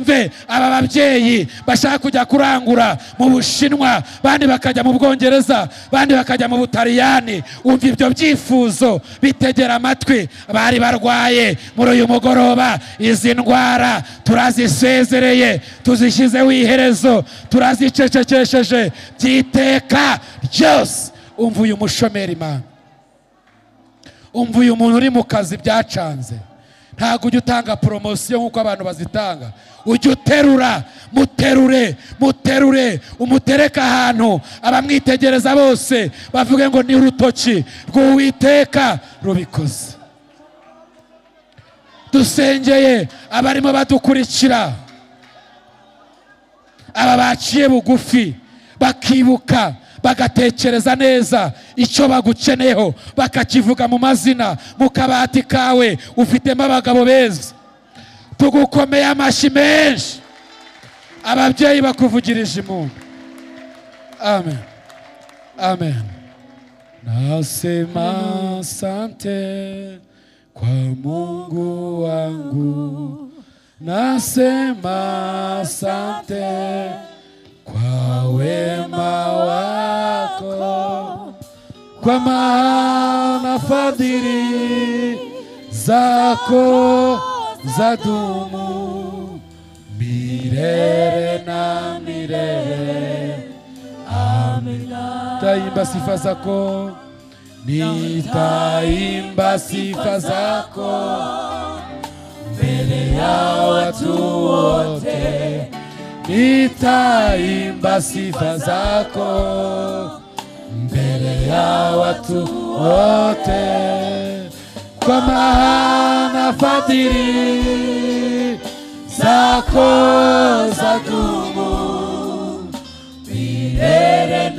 S1: Aba babyeyi bashaka kujya kurangura mu Bushinwa, bandi bakajya mu Bwongereza, bandi bakajya mu Butaliyani. Umva ibyo byifuzo, bitegera amatwi. Bari barwaye muri uyu mugoroba, izi ndwara turazisezereye, tuzishyizeho iherezo, turazicecekesheje byiteka ryose. Umva uyu mushomeri Mana, umva uyu muntu uri mu kazi byacanze. Ntabwo ujya utanga poromosiyo nk'uko abantu bazitanga. Ujya uterura, muterure, muterure, umutereke ahantu abamwitegereza bose bavuge ngo ni urutoki rw'Uwiteka rubikoze. Dusengeye abarimo badukurikira, aba baciye bugufi bakibuka, bagatekereza neza icyo bagukeneyeho, bakakivuga mu mazina. Mu kabati kawe ufitemo abagabo beza. Tugukomeye amashyi menshi. Ababyeyi bakuvugirije impundu. Amen, amen. Nasema asante kwa Mungu wangu, nasema asante kwa wema wako, kwa maana fadhili zako zadumu milele na milele. Amina. Taimba sifa zako, nitaimba sifa zako mbele ya watu wote, nitaimba sifa zako mbele ya watu wote, kwa maana fadhili zako zadumu milele